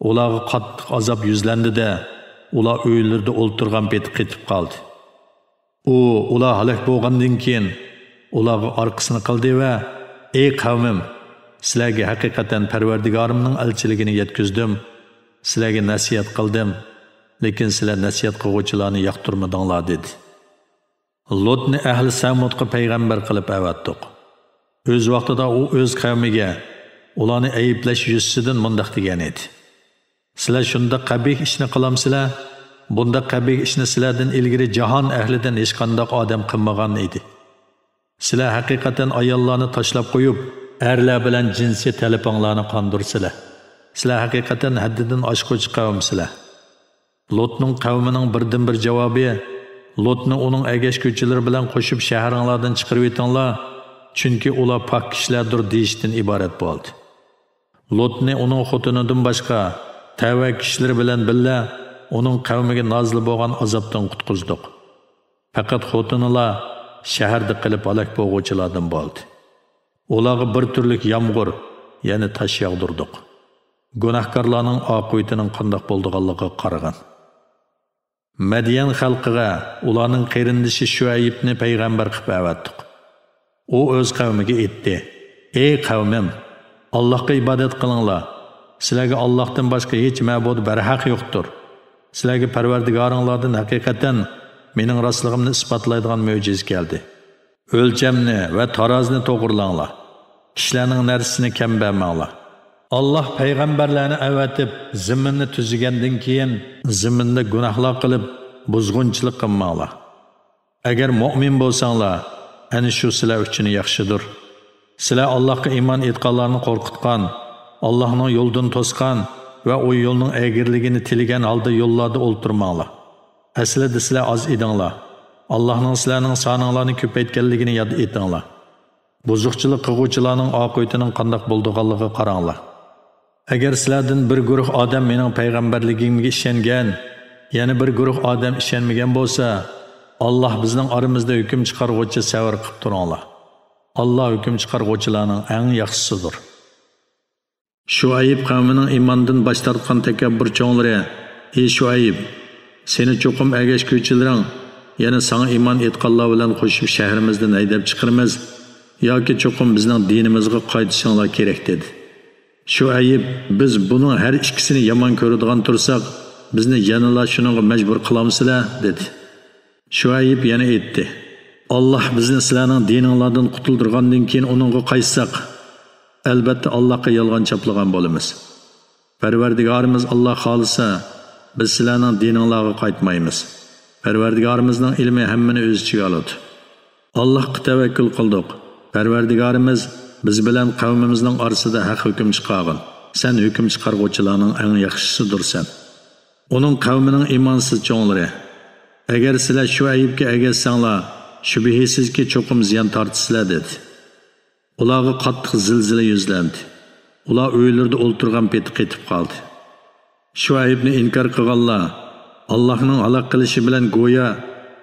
ئۇلارغا قاتتىق ئازاب يۈزلەندى-دە، ئۇلار ئۆيلىرىدە ئولتۇرغان پېتى قېتىپ قالدى. ئۇ، ئۇلار ھالاك بولغاندىن كېيىن، ئۇلارغا ئارقىسىنى قىلدى ۋە: «ئەي قەۋمىم، سىلەرگە ھەقىقەتەن پەرۋەردىگارىمنىڭ ئەلچىلىكىنى يەتكۈزدۈم، سىلەرگە نەسىھەت قىلدىم، لېكىن سىلەر نەسىھەت قىلغۇچىلارنى ياقتۇرمىدىڭلار» دېدى. لوتنى ئەھلى سەمۇدقا پەيغەمبەر قىلىپ ئەۋەتتۇق. ئۆز ۋاقتىدا ئۇ ئۆز قەۋمىگە ئۇلارنى ئەيىبلەش يۈزىسىدىن مۇنداق دېگەن ئىدى: «سىلەر شۇنداق قەبىھ ئىشنى قىلامسىلەر؟ بۇنداق قەبىھ ئىشنى سىلەردىن ئىلگىرى جاھان ئەھلىدىن ھېچقانداق ئادەم قىلمىغان ئىدى. سىلەر ھەقىقەتەن ئاياللارنى تاشلاپ قويۇپ، ئەرلەر بىلەن جىنسىي تەلىپىڭلارنى قاندۇرىسىلەر. سىلەر ھەقىقەتەن ھەددىدىن ئاشقۇچى قەۋمسىلەر.» لوتنىڭ قەۋمىنىڭ بىردىنبىر جاۋابى: «لوتنى ئۇنىڭ ئەگەشكۈچىلىرى بىلەن قوشۇپ شەھىرىڭلاردىن چىقىرىۋېتىڭلار، چۈنكى ئۇلار پاك كىشىلەردۇر» دېيىشتىن ئىبارەت بولدى. لوتنى ئۇنىڭ خوتۇنىدىن باشقا، تەۋە كىشىلىرى بىلەن بىللە ئۇنىڭ قەۋمىگە نازىل بولغان ئازابتىن قۇتقۇزدۇق. پەقەت خوتۇنىلا شەھەردە قېلىپ ھالاك بولغۇچىلاردىن بولدى. ئۇلارغا بىر تۈرلۈك يامغۇر، يەنى تاش ياغدۇردۇق. گۇناھكارلارنىڭ ئاقىۋىتىنىڭ قانداق بولىدىغانلىقىغا قارىغىن. مەديەن خەلقىگە ئۇلارنىڭ قېرىندىشى شۇئەيىبنى پەيغەمبەر قىلىپ ئەۋەتتۇق. ئۇ ئۆز قەۋمىگە ئېيتتى: «ئەي قەۋمىم، ئاللاھقا ئىبادەت قىلىڭلار. سىلەرگە ئاللاھتىن باشقا ھېچ مەبۇد بەرھەق يوقتۇر. سىلەرگە پەرۋەردىگارىڭلاردىن ھەقىقەتەن مېنىڭ راستلىقىمنى ئىسپاتلايدىغان مۆجىزە كەلدى. ئۆلچەمنى ۋە تارازىنى توغرىلاڭلار. كىشىلەرنىڭ نەرسىسىنى كەم بەرمەڭلار. ئاللاھ پەيغەمبەرلەرنى ئەۋەتىپ، زېمىننى تۈزىگەندىن كېيىن، زېمىندا گۇناھلار قىلىپ، بۇزغۇنچىلىق قىلماڭلار. ئەگەر مۆمىن بولساڭلار، ئەنە شۇ سىلەر ئۈچۈن ياخشىدۇر. سىلەر ئاللاھقا ئىمان ئېيتقانلارنى قورقۇتقان، ئاللاھنىڭ يولىدىن توسقان ۋە ئۇ يولنىڭ ئەگرىلىكىنى تىلىگەن ھالدا يوللاردا ئولتۇرماڭلار. ئەسلىدە سىلەر ئاز ئىدىڭلار. ئاللاھنىڭ سىلەرنىڭ سانىڭلارنى كۆپەيتكەنلىكىنى ياد ئېتىڭلار. بۇزۇقچىلىق قىلغۇچىلارنىڭ ئاقىۋىتىنىڭ قانداق بولىدىغانلىقىغا قاراڭلار. ئەگەر سىلەردىن بىر گۇرۇھ ئادەم مېنىڭ پەيغەمبەرلىكىمگە ئىشەنگەن، يەنە بىر گۇرۇھ ئادەم ئىشەنمىگەن بولسا، ئاللاھ بىزنىڭ ئارىمىزدا ھۆكۈم چىقارغۇچە سەۋر قىپ تۇرۇڭلار. ئاللاھ ھۆكۈم چىقارغۇچىلارنىڭ ئەڭ ياخشىسىدۇر.» شۇئەيب قەۋمىنىڭ ئىماندىن باش تارتقان تەكەببۇر چوڭلىرى: «ئى شۇئەيب، سېنى چوقۇم ئەگەشكۈچىلىرىڭ، يەنى ساڭا ئىمان ئېيتقانلار بىلەن قوشۇپ شەھىرىمىزدىن ھەيدەپ چىقىرىمىز ياكى چوقۇم بىزنىڭ دىنىمىزغا قايتىشىڭلار كېرەك» دېدى. شۇئەيب: «بىز بۇنىڭ ھەر ئىككىسىنى يامان كۆرىدىغان تۇرساق، بىزنى يەنىلا شۇنىڭغا مەجبۇر قىلامسىلەر؟» دېدى. شۇئەيب يەنە ئېيتتى: «ئاللاھ بىزنى سىلەرنىڭ دىنىڭلاردىن قۇتۇلدۇرغاندىن كېيىن ئۇنىڭغا قايتساق، ئەلبەتتە ئاللاھقا يالغان چاپلىغان بولىمىز. پەرۋەردىگارىمىز ئاللاھ خالىسا، بىز سىلەرنىڭ دىنىڭلارغا قايتمايمىز. پەرۋەردىگارىمىزنىڭ ئىلمى ھەممىنى ئۆز ئىچىگە ئالىدۇ. ئاللاھقا تەۋەككۈل قىلدۇق. پەرۋەردىگارىمىز بىز بىلەن قەۋمىمىزنىڭ ئارىسىدا ھەق ھۆكۈم چىقارغىن. سەن ھۆكۈم چىقارغۇچىلارنىڭ ئەڭ ياخشىسىدۇرسەن.» ئۇنىڭ قەۋمىنىڭ ئىمانسىز چوڭلىرى: «ئەگەر سىلەر شۇئەيبكە ئەگەشسەڭلار، شۈبھىسىزكى، چوقۇم زىيان تارتىسىلەر» دېدى. ئۇلارغا قاتتىق زىلزىلە يۈزلەندى. ئۇلار ئۆيلىرىدە ئولتۇرغان پېتى قېتىپ قالدى. شۇئەيبنى ئىنكار قىلغانلار ئاللاھنىڭ ھالاك قىلىشى بىلەن گويا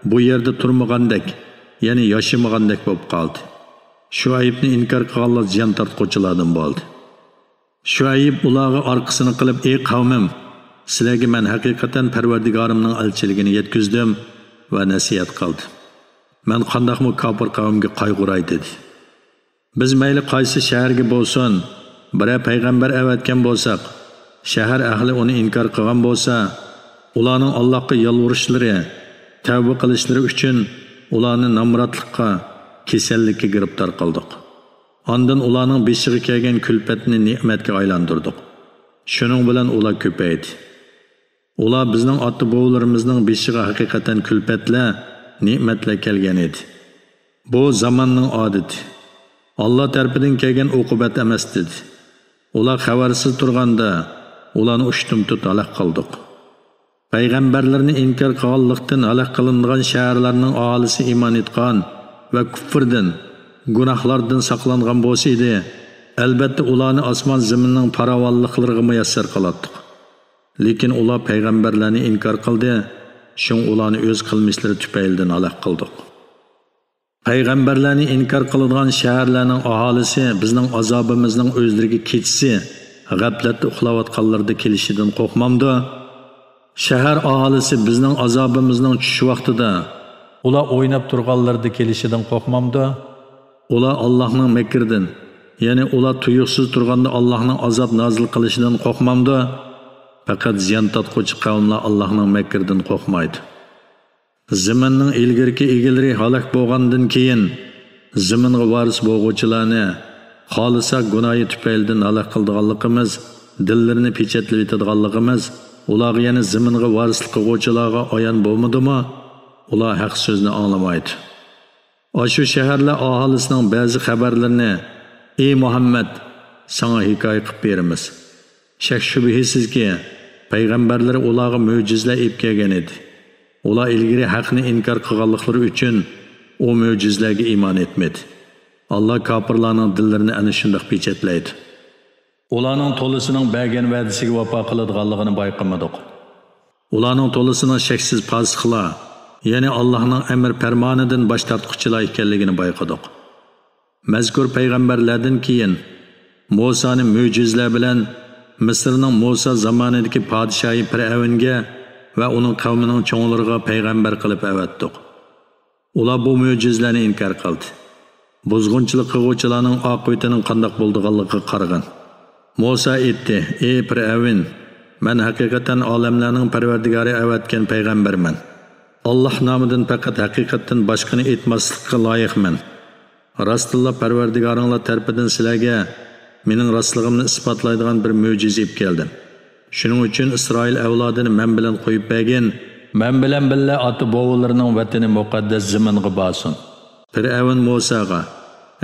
بۇ يەردە تۇرمىغاندەك، يەنى ياشىمىغاندەك بولۇپ قالدى. شۇئەيبنى ئىنكار قىلغانلار زىيان تارتقۇچىلاردىن بولدى. شۇئەيب ئۇلارغا ئارقىسىنى قىلىپ: «ئەي قەۋمىم، سىلەرگە مەن ھەقىقەتەن پەرۋەردىگارىمنىڭ ئەلچىلىكىنى يەتكۈزدۈم ۋە نەسىھەت قىلدىم. مەن قانداقمۇ كاپىر قەۋمگە قايغۇراي؟» دېدى. «بىز مەيلى قايسى شەھەرگە بولسۇن، بىرەر پەيغەمبەر ئەۋەتكەن بولساق، شەھەر ئەھلى ئۇنى ئىنكار قىلغان بولسا، ئۇلارنىڭ ئاللاھقا يالۋۇرۇشلىرى، تەۋبە قىلىشلىرى ئۈچۈن ئۇلارنى نامراتلىققا، كېسەللىككە گىرىپتار قىلدۇق. ئاندىن ئۇلارنىڭ بېشىغا كەلگەن كۈلپەتنى نېمەتكە ئايلاندۇردۇق. شۇنىڭ بىلەن ئۇلار كۆپەيدى. ئۇلار بىزنىڭ ئاتا-بوۋىلىرىمىزنىڭ بېشىغا ھەقىقەتەن كۈلپەتلەر، نېمەتلەر كەلگەن ئىدى. بۇ زاماننىڭ ئادىتى. ئاللا تەرىپىدىن كەلگەن ئوقۇبەت ئەمەس» دېدى. ئۇلار خەۋەرسىز تۇرغاندا، ئۇلارنى ئۇشتۇمتۇت ھالاك قىلدۇق. پەيغەمبەرلىرىنى ئىنكار قىلغانلىقتىن ھالاك قىلىنغان شەھەرلەرنىڭ ئاھالىسى ئىمان ئېيتقان ۋە كۇفرىدىن، گۇناھلاردىن ساقلانغان بولسا ئىدى، ئەلبەتتە ئۇلارنى ئاسمان زېمىننىڭ پاراۋانلىقلىرىغا مۇيەسسەر قىلاتتۇق. لېكىن ئۇلار پەيغەمبەرلەرنى ئىنكار قىلدى، شۇڭا ئۇلارنى ئۆز قىلمىشلىرى تۈپەيلىدىن ھالاك قىلدۇق. پەيغەمبەرلەرنى ئىنكار قىلىدىغان شەھەرلەرنىڭ ئاھالىسى بىزنىڭ ئازابىمىزنىڭ ئۆزلىرىگە كېچىسى غەپلەتتە ئۇخلاۋاتقانلىرىدا كېلىشىدىن قورقمامدۇ؟ شەھەر ئاھالىسى بىزنىڭ ئازابىمىزنىڭ چۈش ۋاقتىدا ئۇلار ئويناپ تۇرغانلىرىدا كېلىشىدىن قورقمامدۇ؟ ئۇلار ئاللاھنىڭ مەكرىدىن، يەنى ئۇلار تۇيۇقسىز تۇرغاندا ئاللاھنىڭ ئازاب نازىل قىلىشىدىن قورقمامدۇ؟ پەقەت زىيان تارتقۇچى قەۋملەر ئاللاھنىڭ مەكرىدىن قورقمايدۇ. زېمىننىڭ ئىلگىرىكى ئىگىلىرى ھالاك بولغاندىن كېيىن، زېمىنغا ۋارىس بولغۇچىلارنى خالىسا گۇناھى تۈپەيلىدىن ھالاك قىلىدىغانلىقىمىز، دىللىرىنى پېچەتلىۋېتىدىغانلىقىمىز ئۇلارغا، يەنى زېمىنغا ۋارىسلىق قىلغۇچىلارغا ئايان بولمىدىمۇ؟ ئۇلار ھەق سۆزنى ئاڭلىمايدۇ. ئاشۇ شەھەرلەر ئاھالىسىنىڭ بەزى خەۋەرلىرىنى، ئى مۇھەممەد، ساڭا ھېكايە قىلىپ بېرىمىز. شەك-شۈبھىسىزكى، پەيغەمبەرلىرى ئۇلارغا مۆجىزىلەر ئېلىپ كەلگەن ئىدى. ئۇلار ئىلگىرى ھەقنى ئىنكار قىلغانلىقلىرى ئۈچۈن ئۇ مۆجىزىلەرگە ئىمان ئېيتمىدى. ئاللا كاپىرلارنىڭ دىللىرىنى ئەنە شۇنداق پېچەتلەيدۇ. ئۇلارنىڭ تولىسىنىڭ بەرگەن ۋەدىسىگە ۋاپا قىلىدىغانلىقىنى بايقىمىدۇق. ئۇلارنىڭ تولىسىنىڭ شەكسىز پاسىقلار، يەنى ئاللاھنىڭ ئەمر پەرمانىدىن باش تارتقۇچىلار ئىكەنلىكىنى بايقىدۇق. مەزكۇر پەيغەمبەرلەردىن كېيىن، مۇسانى مۆجىزىلەر بىلەن مىسىرنىڭ مۇسا زامانىدىكى پادىشاھى پىرئەۋنگە ۋە ئۇنىڭ قەۋمىنىڭ چوڭلىرىغا پەيغەمبەر قىلىپ ئەۋەتتۇق. ئۇلار بۇ مۆجىزىلەرنى ئىنكار قىلدى. بۇزغۇنچىلىق قىلغۇچىلارنىڭ ئاقىۋىتىنىڭ قانداق بولىدىغانلىقىغا قارىغىن. مۇسا ئېيتتى، ئى پىرئەۋن، مەن ھەقىقەتەن ئالەملەرنىڭ پەرۋەردىگارى ئەۋەتكەن پەيغەمبەرمەن. ئاللاھ نامىدىن پەقەت ھەقىقەتتىن باشقىنى ئېيتماسلىققا لايىقمەن. راستتىنلا پەرۋەردىگارىڭلار تەرىپىدىن سىلەرگە مېنىڭ راستلىقىمنى ئىسپاتلايدىغان بىر مۆجىزە ئېلىپ كەلدىم. شۇنىڭ ئۈچۈن ئىسرائىل ئەۋلادىنى مەن بىلەن قويۇپ بەرگىن، مەن بىلەن بىللە ئاتا-بوۋىلىرىنىڭ ۋەتىنى مۇقەددەس زېمىنغا بارسۇن. پىرئەۋن مۇساغا،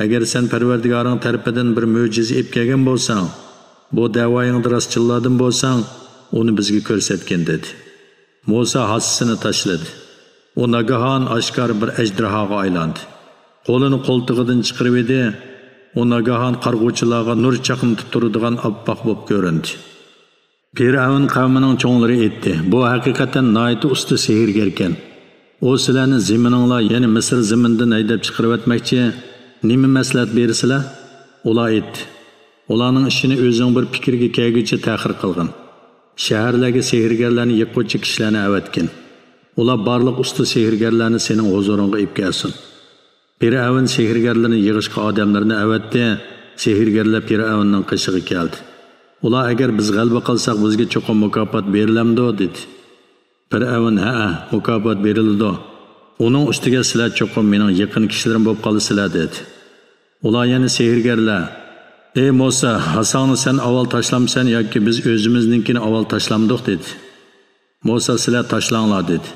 ئەگەر سەن پەرۋەردىگارىڭ تەرىپىدىن بىر مۆجىزە ئېلىپ كەلگەن بولساڭ، بۇ دەۋايىڭدا راستچىللاردىن بولساڭ، ئۇنى بىزگە كۆرسەتكىن، دېدى. مۇسا ھاسىسىنى تاشلىدى. ئۇ ناگاھان ئاشكارا بىر ئەجدىھاغا ئايلاندى. قولىنى قولتۇقىدىن چىقىرىۋىدى. ئۇ ناگاھان قارىغۇچىلارغا نۇر چاقنىتىپ تۇرىدىغان ئاپئاق بولۇپ كۆرۈندى. پىرئەۋن قەۋمىنىڭ چوڭلىرى ئېيتتى، بۇ ھەقىقەتەن ناھايىتى ئۇستا سېھىرگەركەن. ئۇ سىلەرنى زېمىنىڭلار، يەنى مىسىر زېمىنىدىن ھەيدەپ چىقىرىۋەتمەكچى. نېمە مەسلىھەت بېرىسىلەر؟ ئۇلار ئېيتتى، ئۇلارنىڭ ئىشىنى ئۆزۈڭ بىر پىكىرگە كەلگۈچە تەخىر قىلغىن. شەھەرلەرگە سېھىرگەرلەرنى يىغقۇچى كىشىلەرنى ئەۋەتكىن. ئۇلار بارلىق ئۇستا سېھىرگەرلەرنى سېنىڭ ھۇزۇرۇڭغا ئېلىپ كەلسۇن. پىرئەۋن سېھىرگەرلىرىنى يىغىشقا ئادەملىرىنى ئەۋەتتى. سېھىرگەرلەر پىرئەۋننىڭ قېشىغا كەلدى. ئۇلار، ئەگەر بىز غەلىبە قىلساق، بىزگە چوقۇم مۇكاپات بېرىلەمدۇ؟ دېدى. پىرئەۋن، ھەئە، مۇكاپات بېرىلىدۇ. ئۇنىڭ ئۈستىگە سىلەر چوقۇم مېنىڭ يېقىن كىشىلىرىم بولۇپ قالىسىلەر، دېدى. ئۇلار يەنە سېھىرگەرلەر، ئى مۇسا، ھاساڭنى سەن ئاۋۋال تاشلامسەن ياكى بىز ئۆزىمىزنىڭكىنى ئاۋۋال تاشلامدۇق؟ دېدى. مۇسا، سىلەر تاشلاڭلار، دېدى.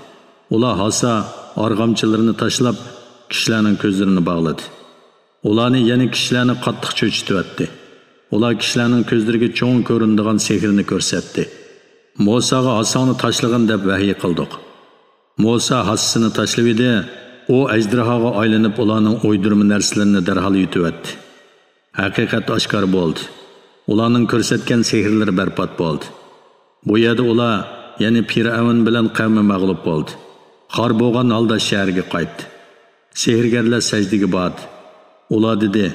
ئۇلار ھاسا، ئارغامچىلىرىنى تاشلاپ، كىشىلەرنىڭ كۆزلىرىنى باغلىدى. ئۇلارنى، يەنى كىشىلەرنى قاتتىق چۆچۈتۈۋەتتى. ئۇلار كىشىلەرنىڭ كۆزلىرىگە چوڭ كۆرۈنىدىغان سېھىرنى كۆرسەتتى. مۇساغا، ھاساڭنى تاشلىغىن، دەپ ۋەھىي قىلدۇق. مۇسا ھاسىسىنى تاشلىۋىدى. ئۇ ئەجدىھاغا ئايلىنىپ، ئۇلارنىڭ ئويدۇرما نەرسىلىرىنى دەرھال يۇتۇۋەتتى. ھەقىقەت ئاشكارا بولدى. ئۇلارنىڭ كۆرسەتكەن سېھىرلىرى بەربات بولدى. بۇ يەردە ئۇلار، يەنى پىرئەۋن بىلەن قەۋمى مەغلۇپ بولدى. خار بولغان ھالدا شەھەرگە قايتتى. سېھىرگەرلەر سەجدىگە باردى. ئۇلار دېدى،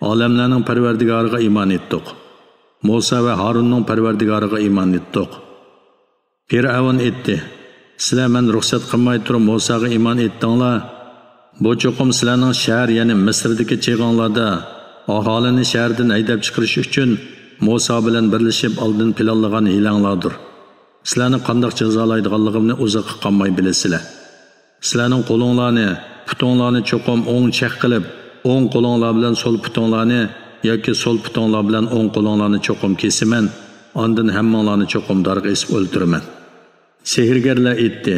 ئالەملەرنىڭ پەرۋەردىگارىغا ئىمان ئېيتتۇق. مۇسا ۋە ھارۇننىڭ پەرۋەردىگارىغا ئىمان ئېيتتۇق. پىرئەۋن ئېيتتى، سىلەر مەن رۇخسەت قىلماي تۇرۇپ مۇساغا ئىمان ئېيتتىڭلار. بۇ چوقۇم سىلەرنىڭ شەھەر، يەنى مىسىردىكى چېغىڭلاردا ئاھالىنى شەھەردىن ھەيدەپ چىقىرىش ئۈچۈن مۇسا بىلەن بىرلىشىپ ئالدىن پىلانلىغان ھىيلەڭلاردۇر. سىلەرنى قانداق جازالايدىغانلىقىمنى ئۇزاققا قالماي بىلىسىلەر. سىلەرنىڭ قولۇڭلارنى، پۇتۇڭلارنى چوقۇم ئوڭ چەق قىلىپ، ئوڭ قولۇڭلار بىلەن سول پۇتۇڭلارنى ياكى سول پۇتۇڭلار بىلەن ئوڭ قولۇڭلارنى چوقۇم كېسىمەن، ئاندىن ھەممىڭلارنى چوقۇم دارغا ئېسىپ ئۆلتۈرىمەن. سېھىرگەرلەر ئېيتتى،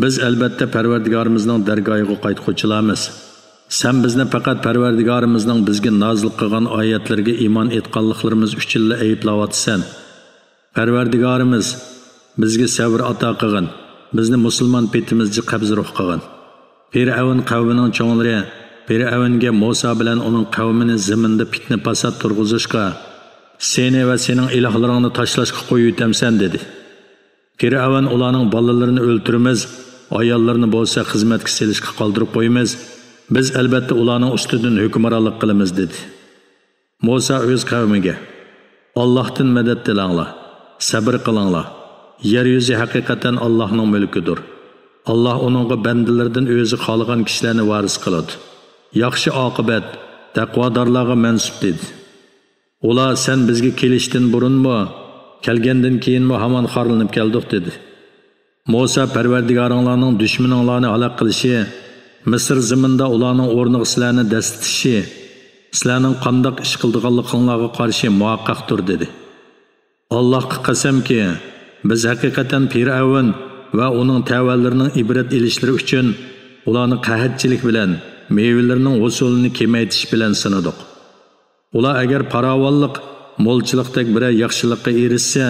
بىز ئەلبەتتە پەرۋەردىگارىمىزنىڭ دەرگاھىغا قايتقۇچىلارمىز. سەن بىزنى پەقەت پەرۋەردىگارىمىزنىڭ بىزگە نازىل قىلغان ئايەتلىرىگە ئىمان ئېيتقانلىقلىرىمىز ئۈچۈنلا ئەيىبلەۋاتىسەن. پەرۋەردىگارىمىز، بىزگە سەۋر ئاتا قىلغىن، بىزنى مۇسۇلمان پېتىمىزچە قەبزى روھ قىلغىن. پىرئەۋن قەۋمىنىڭ چوڭلىرى پىرئەۋنگە مۇسا بىلەن ئۇنىڭ قەۋمىنى زېمىندا پىتنە-پاسات تۇرغۇزۇشقا، سېنى ۋە سېنىڭ ئىلاھلىرىڭنى تاشلاشقا قويۇۋېتەمسەن؟ دېدى. پىرئەۋن ئۇلارنىڭ بالىلىرىنى ئۆلتۈرىمىز، ئاياللىرىنى بولسا خىزمەتكە سېلىشقا قالدۇرۇپ قويىمىز، بىز ئەلبەتتە ئۇلارنىڭ ئۈستىدىن ھۆكۈمرانلىق قىلىمىز، دېدى. مۇسا ئۆز قەۋمىگە، ئاللاھتىن مەدەت تىلەڭلار، سەبرى قىلىڭلار. يەر يۈزى ھەقىقەتەن ئاللاھنىڭ مۈلكىدۇر. ئاللاھ ئۇنىڭغا بەندىلىرىدىن ئۆزى خالىغان كىشىلەرنى ۋارىس قىلىدۇ. ياخشى ئاقىۋەت تەقۋادارلارغا مەنسۇپ، دېدى. ئۇلار، سەن بىزگە كېلىشتىن بۇرۇنمۇ، كەلگەندىن كېيىنمۇ ھامان خارلىنىپ كەلدۇق، دېدى. مۇسا، پەرۋەردىگارىڭلارنىڭ دۈشمىنىڭلارنى ھالاك قىلىشى، مىسىر زېمىنىدا ئۇلارنىڭ ئورنىغا سىلەرنى دەسسىتىشى، سىلەرنىڭ قانداق ئىش قىلىدىغانلىقىڭلارغا قارشى مۇھەققەقتۇر، دېدى. ئاللاھقا قەسەمكى، بىز ھەقىقەتەن پىرئەۋن ۋە ئۇنىڭ تەۋەلىرىنىڭ ئىبرەت ئېلىشلىرى ئۈچۈن ئۇلارنى قەھەتچىلىك بىلەن، مېۋىلىرىنىڭ ھوسۇلىنى كېمەيتىش بىلەن سىنىدۇق. ئۇلار ئەگەر پاراۋانلىق، مولچىلىقتەك بىرەر ياخشىلىققا ئېرىشسە،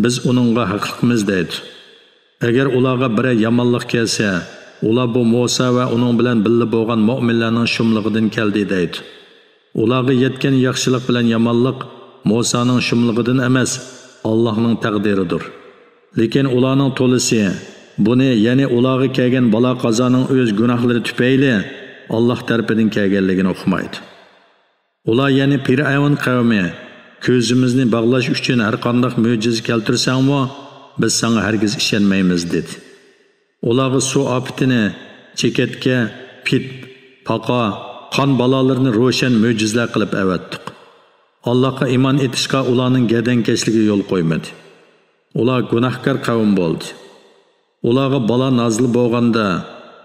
بىز ئۇنىڭغا ھەقلىقمىز، دەيدۇ. ئەگەر ئۇلارغا بىرەر يامانلىق كەلسە، ئۇلار، بۇ مۇسا ۋە ئۇنىڭ بىلەن بىللە بولغان مۆمىنلەرنىڭ شۇملۇقىدىن كەلدى، دەيدۇ. ئۇلارغا يەتكەن ياخشىلىق بىلەن يامانلىق مۇسانىڭ شۇملۇقىدىن ئەمەس، ئاللاھنىڭ تەقدىرىدۇر. لېكىن ئۇلارنىڭ تولىسى بۇنى، يەنى ئۇلارغا كەلگەن بالا-قازانىڭ ئۆز گۇناھلىرى تۈپەيلى ئاللاھ تەرىپىدىن كەلگەنلىكىنى ئۇقمايدۇ. ئۇلار، يەنى پىرئەۋن قەۋمى، كۆزىمىزنى باغلاش ئۈچۈن ھەرقانداق مۆجىزە كەلتۈرسەڭمۇ، بىز ساڭا ھەرگىز ئىشەنمەيمىز، دېدى. ئۇلارغا سۇ ئاپىتىنى، چېكەتكە، پىت، پاقا، قان بالالىرىنى روشەن مۆجىزىلەر قىلىپ ئەۋەتتۇق. ئاللاھقا ئىمان ئېيتىشقا ئۇلارنىڭ گەدەنكەشلىكى يول قويمىدى. ئۇلار گۇناھكار قەۋم بولدى. ئۇلارغا بالا نازىل بولغاندا،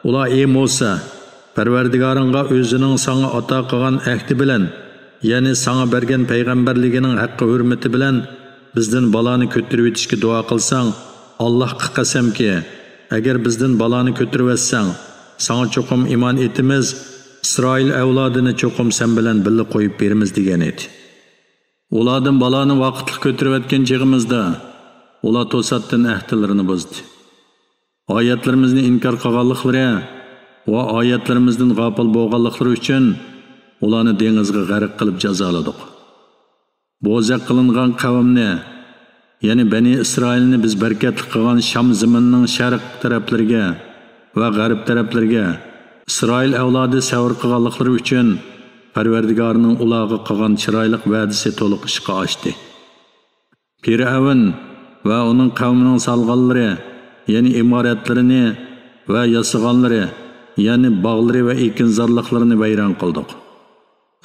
ئۇلار، ئى مۇسا، پەرۋەردىگارىڭغا ئۆزىنىڭ ساڭا ئاتا قىلغان ئەھدى بىلەن، يەنى ساڭا بەرگەن پەيغەمبەرلىكىنىڭ ھەققى ھۆرمىتى بىلەن بىزدىن بالانى كۆتۈرۈۋېتىشكە دۇئا قىلساڭ، ئاللاھقا قەسەمكى، ئەگەر بىزدىن بالانى كۆتۈرۈۋەتسەڭ، ساڭا چوقۇم ئىمان ئېيتىمىز، ئىسرائىل ئەۋلادىنى چوقۇم سەن بىلەن بىللە قويۇپ بېرىمىز، دېگەن ئىدى. ئۇلاردىن بالانى ۋاقىتلىق كۆتۈرۈۋەتكەن چېغىمىزدا، ئۇلار توساتتىن ئەھدىلىرىنى بۇزدى. ئايەتلىرىمىزنى ئىنكار قىلغانلىقلىرى ۋە ئايەتلىرىمىزدىن غاپىل بولغانلىقلىرى ئۈچۈن ئۇلارنى دېڭىزغا غەرق قىلىپ جازالىدۇق. بوزەك قىلىنغان قەۋمنى، يەنى بەنى ئىسرائىلنى بىز بەرىكەتلىك قىلغان شام زېمىنىنىڭ شەرق تەرەپلىرىگە ۋە غەرب تەرەپلىرىگە ئىسرائىل ئەۋلادى سەۋر قىلغانلىقلىرى ئۈچۈن پەرۋەردىگارنىڭ ئۇلارغا قىلغان چىرايلىق ۋەدىسى تولۇق ئىشقا ئاشتى. پىرئەۋن ۋە ئۇنىڭ قەۋمىنىڭ سالغانلىرى، يەنى ئىمارەتلىرىنى ۋە ياسىغانلىرى، يەنى باغلىرى ۋە ئېكىنزارلىقلىرىنى ۋەيران قىلدۇق.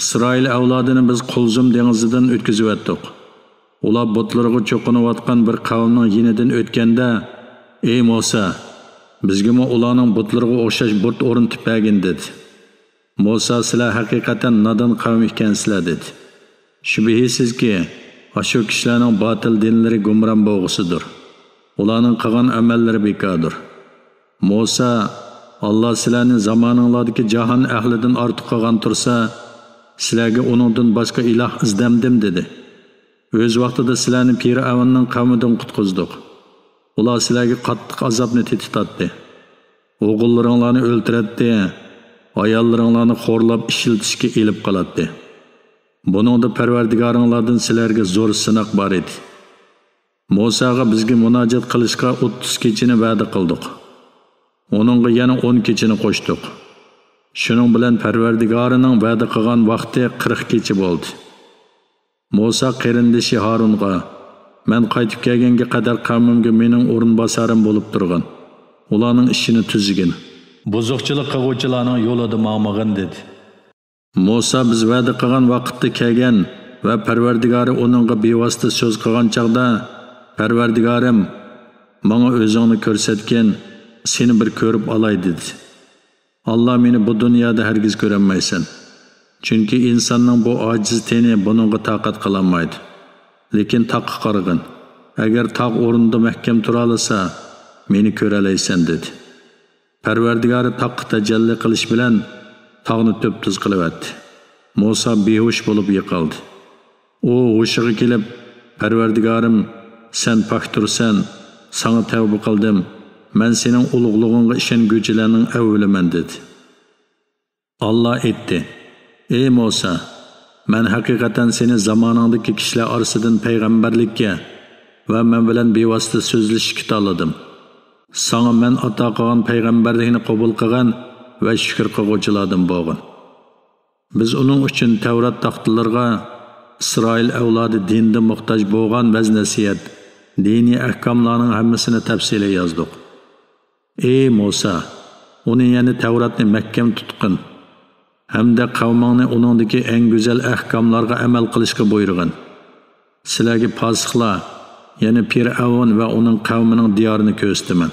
ئىسرائىل ئەۋلادىنى بىز قۇلزۇم دېڭىزىدىن ئۆتكۈزۈۋەتتۇق. ئۇلار بۇتلىرىغا چوقۇنۇۋاتقان بىر قەۋمنىڭ يېنىدىن ئۆتكەندە، ئى مۇسا، بىزگىمۇ ئۇلارنىڭ بۇتلىرىغا ئوخشاش بۇت ئورنىتىپ بەرگىن، دېدى. مۇسا، سىلەر ھەقىقەتەن نادان قەۋم ئىكەنسىلەر، دېدى. شۈبھىسىزكى، ئاشۇ كىشىلەرنىڭ باتىل دىنلىرى گۇمران بولغۇسىدۇر. ئۇلارنىڭ قىلغان ئەمەللىرى بىكاردۇر. مۇسا، ئاللا سىلەرنى زامانىڭلاردىكى جاھان ئەھلىدىن ئارتۇق قىلغان تۇرسا، سىلەرگە ئۇنىڭدىن باشقا ئىلاھ ئىزدەمدىم، دېدى. ئۆز ۋاقتىدا سىلەرنى پىرئەۋننىڭ قەۋمىدىن قۇتقۇزدۇق. ئۇلار سىلەرگە قاتتىق ئازابنى تېتىتاتتى. ئوغۇللىرىڭلارنى ئۆلتۈرەتتى، ئاياللىرىڭلارنى خورلاپ ئىشلىتىشكە ئېلىپ قالاتتى. بۇنىڭدا پەرۋەردىگارىڭلاردىن سىلەرگە زور سىناق بار ئىدى. مۇساغا بىزگە مۇناجات قىلىشقا ئوتتۇز كېچىنى ۋەدە قىلدۇق. ئۇنىڭغا يەنە ئون كېچىنى قوشتۇق. شۇنىڭ بىلەن پەرۋەردىگارىنىڭ ۋەدە قىلغان ۋاقتى قىرىق كېچە بولدى. مۇسا قېرىندىشى ھارۇنغا، مەن قايتىپ كەلگەنگە قەدەر قەۋمىمگە مېنىڭ ئورۇنباسارىم بولۇپ تۇرغىن، ئۇلارنىڭ ئىشىنى تۈزىگىن، بۇزۇقچىلىق قىلغۇچىلارنىڭ يولىدا ماڭمىغىن، دېدى. مۇسا بىز ۋەدە قىلغان ۋاقىتتا كەلگەن ۋە پەرۋەردىگارى ئۇنىڭغا بىۋاسىتە سۆز قىلغان چاغدا، پەرۋەردىگارىم، ماڭا ئۆزۈڭنى كۆرسەتكىن، سېنى بىر كۆرۈپ ئالاي، دېدى. ئاللا، مېنى بۇ دۇنيادا ھەرگىز كۆرەلمەيسەن. چۈنكى ئىنساننىڭ بۇ ئاجىز تېنى بۇنىڭغا تاقەت قىلالمايدۇ. لېكىن تاغقا قارىغىن. ئەگەر تاغ ئورنىدا مەھكەم تۇرالىسا، مېنى كۆرەلەيسەن، دېدى. پەرۋەردىگارى تاغقا تەجەللى قىلىش بىلەن تاغنى تۈپتۈز قىلىۋەتتى. مۇسا بىھوش بولۇپ يىقىلدى. ئۇ ھوشىغا كېلىپ، پەرۋەردىگارىم، سەن پاكتۇرسەن، ساڭا تەۋبە قىلدىم، مەن سېنىڭ ئۇلۇغلۇقۇڭغا ئىشەنگۈچىلەرنىڭ ئەۋۋىلىمەن، دېدى. ئاللا ئېيتتى: ئەي مۇسا، مەن ھەقىقەتەن سېنى زامانىڭدىكى كىشىلەر ئارىسىدىن پەيغەمبەرلىككە ۋە مەن بىلەن بىۋاسىتە سۆزلىشىشكە تاللىدىم. ساڭا مەن ئاتا قىلغان پەيغەمبەرلىكنى قوبۇل قىلغان ۋە شۈكۈر قىلغۇچىلاردىن بولغىن. بىز ئۇنىڭ ئۈچۈن تەۋرات تاختىلىرىغا ئىسرائىل ئەۋلادى دىندا موھتاج بولغان ۋەز-نەسىھەت، دىنىي ئەھكاملارنىڭ ھەممىسىنى تەپسىلىي يازدۇق. ئەي مۇسا، ئۇنى، يەنى تەۋراتنى مەھكەم تۇتقىن ھەمدە قەۋمىڭنى ئۇنىڭدىكى ئەڭ گۈزەل ئەھكاملارغا ئەمەل قىلىشقا بۇيرۇغىن. سىلەرگە پاسىقلار، يەنى پىرئەۋن ۋە ئۇنىڭ قەۋمىنىڭ دىيارىنى كۆرسىتىمەن.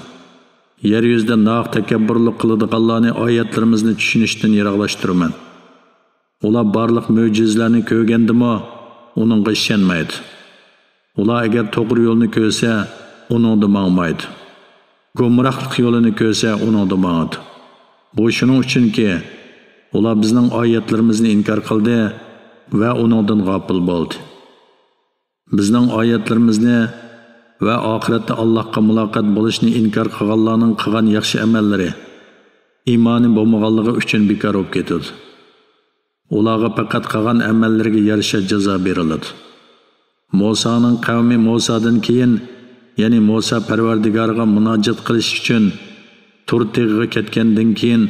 يەر يۈزىدە ناھەق تەكەببۇرلۇق قىلىدىغانلارنى ئايەتلىرىمىزنى چۈشىنىشتىن يىراقلاشتۇرىمەن. ئۇلار بارلىق مۆجىزىلەرنى كۆرگەندىمۇ ئۇنىڭغا ئىشەنمەيدۇ. ئۇلار ئەگەر توغرا يولنى كۆرسە، ئۇنىڭدا ماڭمايدۇ. گۇمراھلىق يولىنى كۆرسە، ئۇنىڭدا ماڭىدۇ. بۇ شۇنىڭ ئۈچۈنكى، ئۇلار بىزنىڭ ئايەتلىرىمىزنى ئىنكار قىلدى ۋە ئۇنىڭدىن غاپىل بولدى. بىزنىڭ ئايەتلىرىمىزنى ۋە ئاخىرەتتە ئاللاھقا مۇلاقات بولۇشنى ئىنكار قىلغانلارنىڭ قىلغان ياخشى ئەمەللىرى ئىمانى بولمىغانلىقى ئۈچۈن بىكار بولۇپ كېتىدۇ. ئۇلارغا پەقەت قىلغان ئەمەللىرىگە يارىشا جازا بېرىلىدۇ. مۇسانىڭ قەۋمى مۇسادىن كېيىن، يەنى مۇسا پەرۋەردىگارىغا مۇناجات قىلىش ئۈچۈن تۇر تېغىغا كەتكەندىن كېيىن،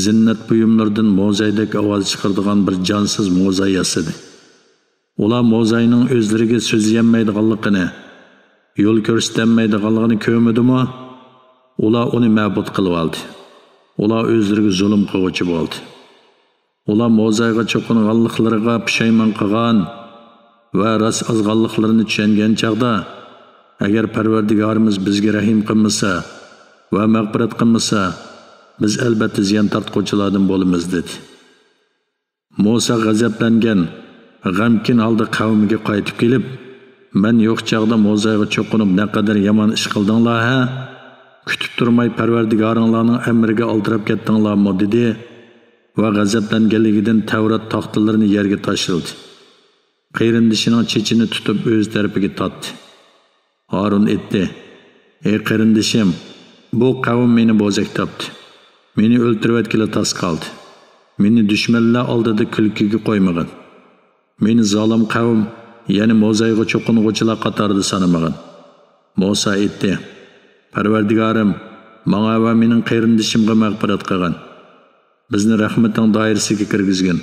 زىننەت بۇيۇملىرىدىن موزايدەك ئاۋاز چىقىرىدىغان بىر جانسىز موزاي ياسىدى. ئۇلار موزاينىڭ ئۆزلىرىگە سۆزلىيەلمەيدىغانلىقىنى، يول كۆرسىتەلمەيدىغانلىقىنى كۆرمىدىمۇ؟ ئۇلار ئۇنى مەبۇد قىلىۋالدى. ئۇلار ئۆزلىرىگە زۇلۇم قىلغۇچى بولدى. ئۇلار موزايغا چوقۇنغانلىقلىرىغا پۇشايمان قىلغان ۋە راست ئازغانلىقلىرىنى چۈشەنگەن چاغدا، ئەگەر پەرۋەردىگارىمىز بىزگە رەھىم قىلمىسا ۋە مەغپىرەت قىلمىسا، بىز ئەلبەتتە زىيان تارتقۇچىلاردىن بولىمىز، دېدى. مۇسا غەزەپلەنگەن، غەمكىن ھالدا قەۋمىگە قايتىپ كېلىپ، مەن يوق چاغدا موزايغا چوقۇنۇپ نەقەدەر يامان ئىش قىلدىڭلار ھە؟ كۈتۈپ تۇرماي پەرۋەردىگارىڭلارنىڭ ئەمرىگە ئالدىراپ كەتتىڭلارمۇ؟ دېدى ۋە غەزەپلەنگەنلىكىدىن تەۋرات تاختىلىرىنى يەرگە تاشلىدى. قېرىندىشىنىڭ چېچىنى تۇتۇپ ئۆز تەرىپىگە تارتتى. ھارۇن ئېيتتى: ئەي قېرىندىشىم، بۇ قەۋم مېنى بوزەك تاپتى. مېنى ئۆلتۈرۈۋەتكىلى تاس قالدى. مېنى دۈشمەنلەر ئالدىدا كۈلكىگە قويمىغىن. مېنى زالىم قەۋم، يەنى موزايغا چوقۇنغۇچىلار قاتارىدا سانىمىغىن. مۇسا ئېيتتى: پەرۋەردىگارىم، ماڭا ۋە مېنىڭ قېرىندىشىمغا مەغپىرەت قىلغىن. بىزنى رەھمىتىڭ دائىرىسىگە كىرگۈزگىن.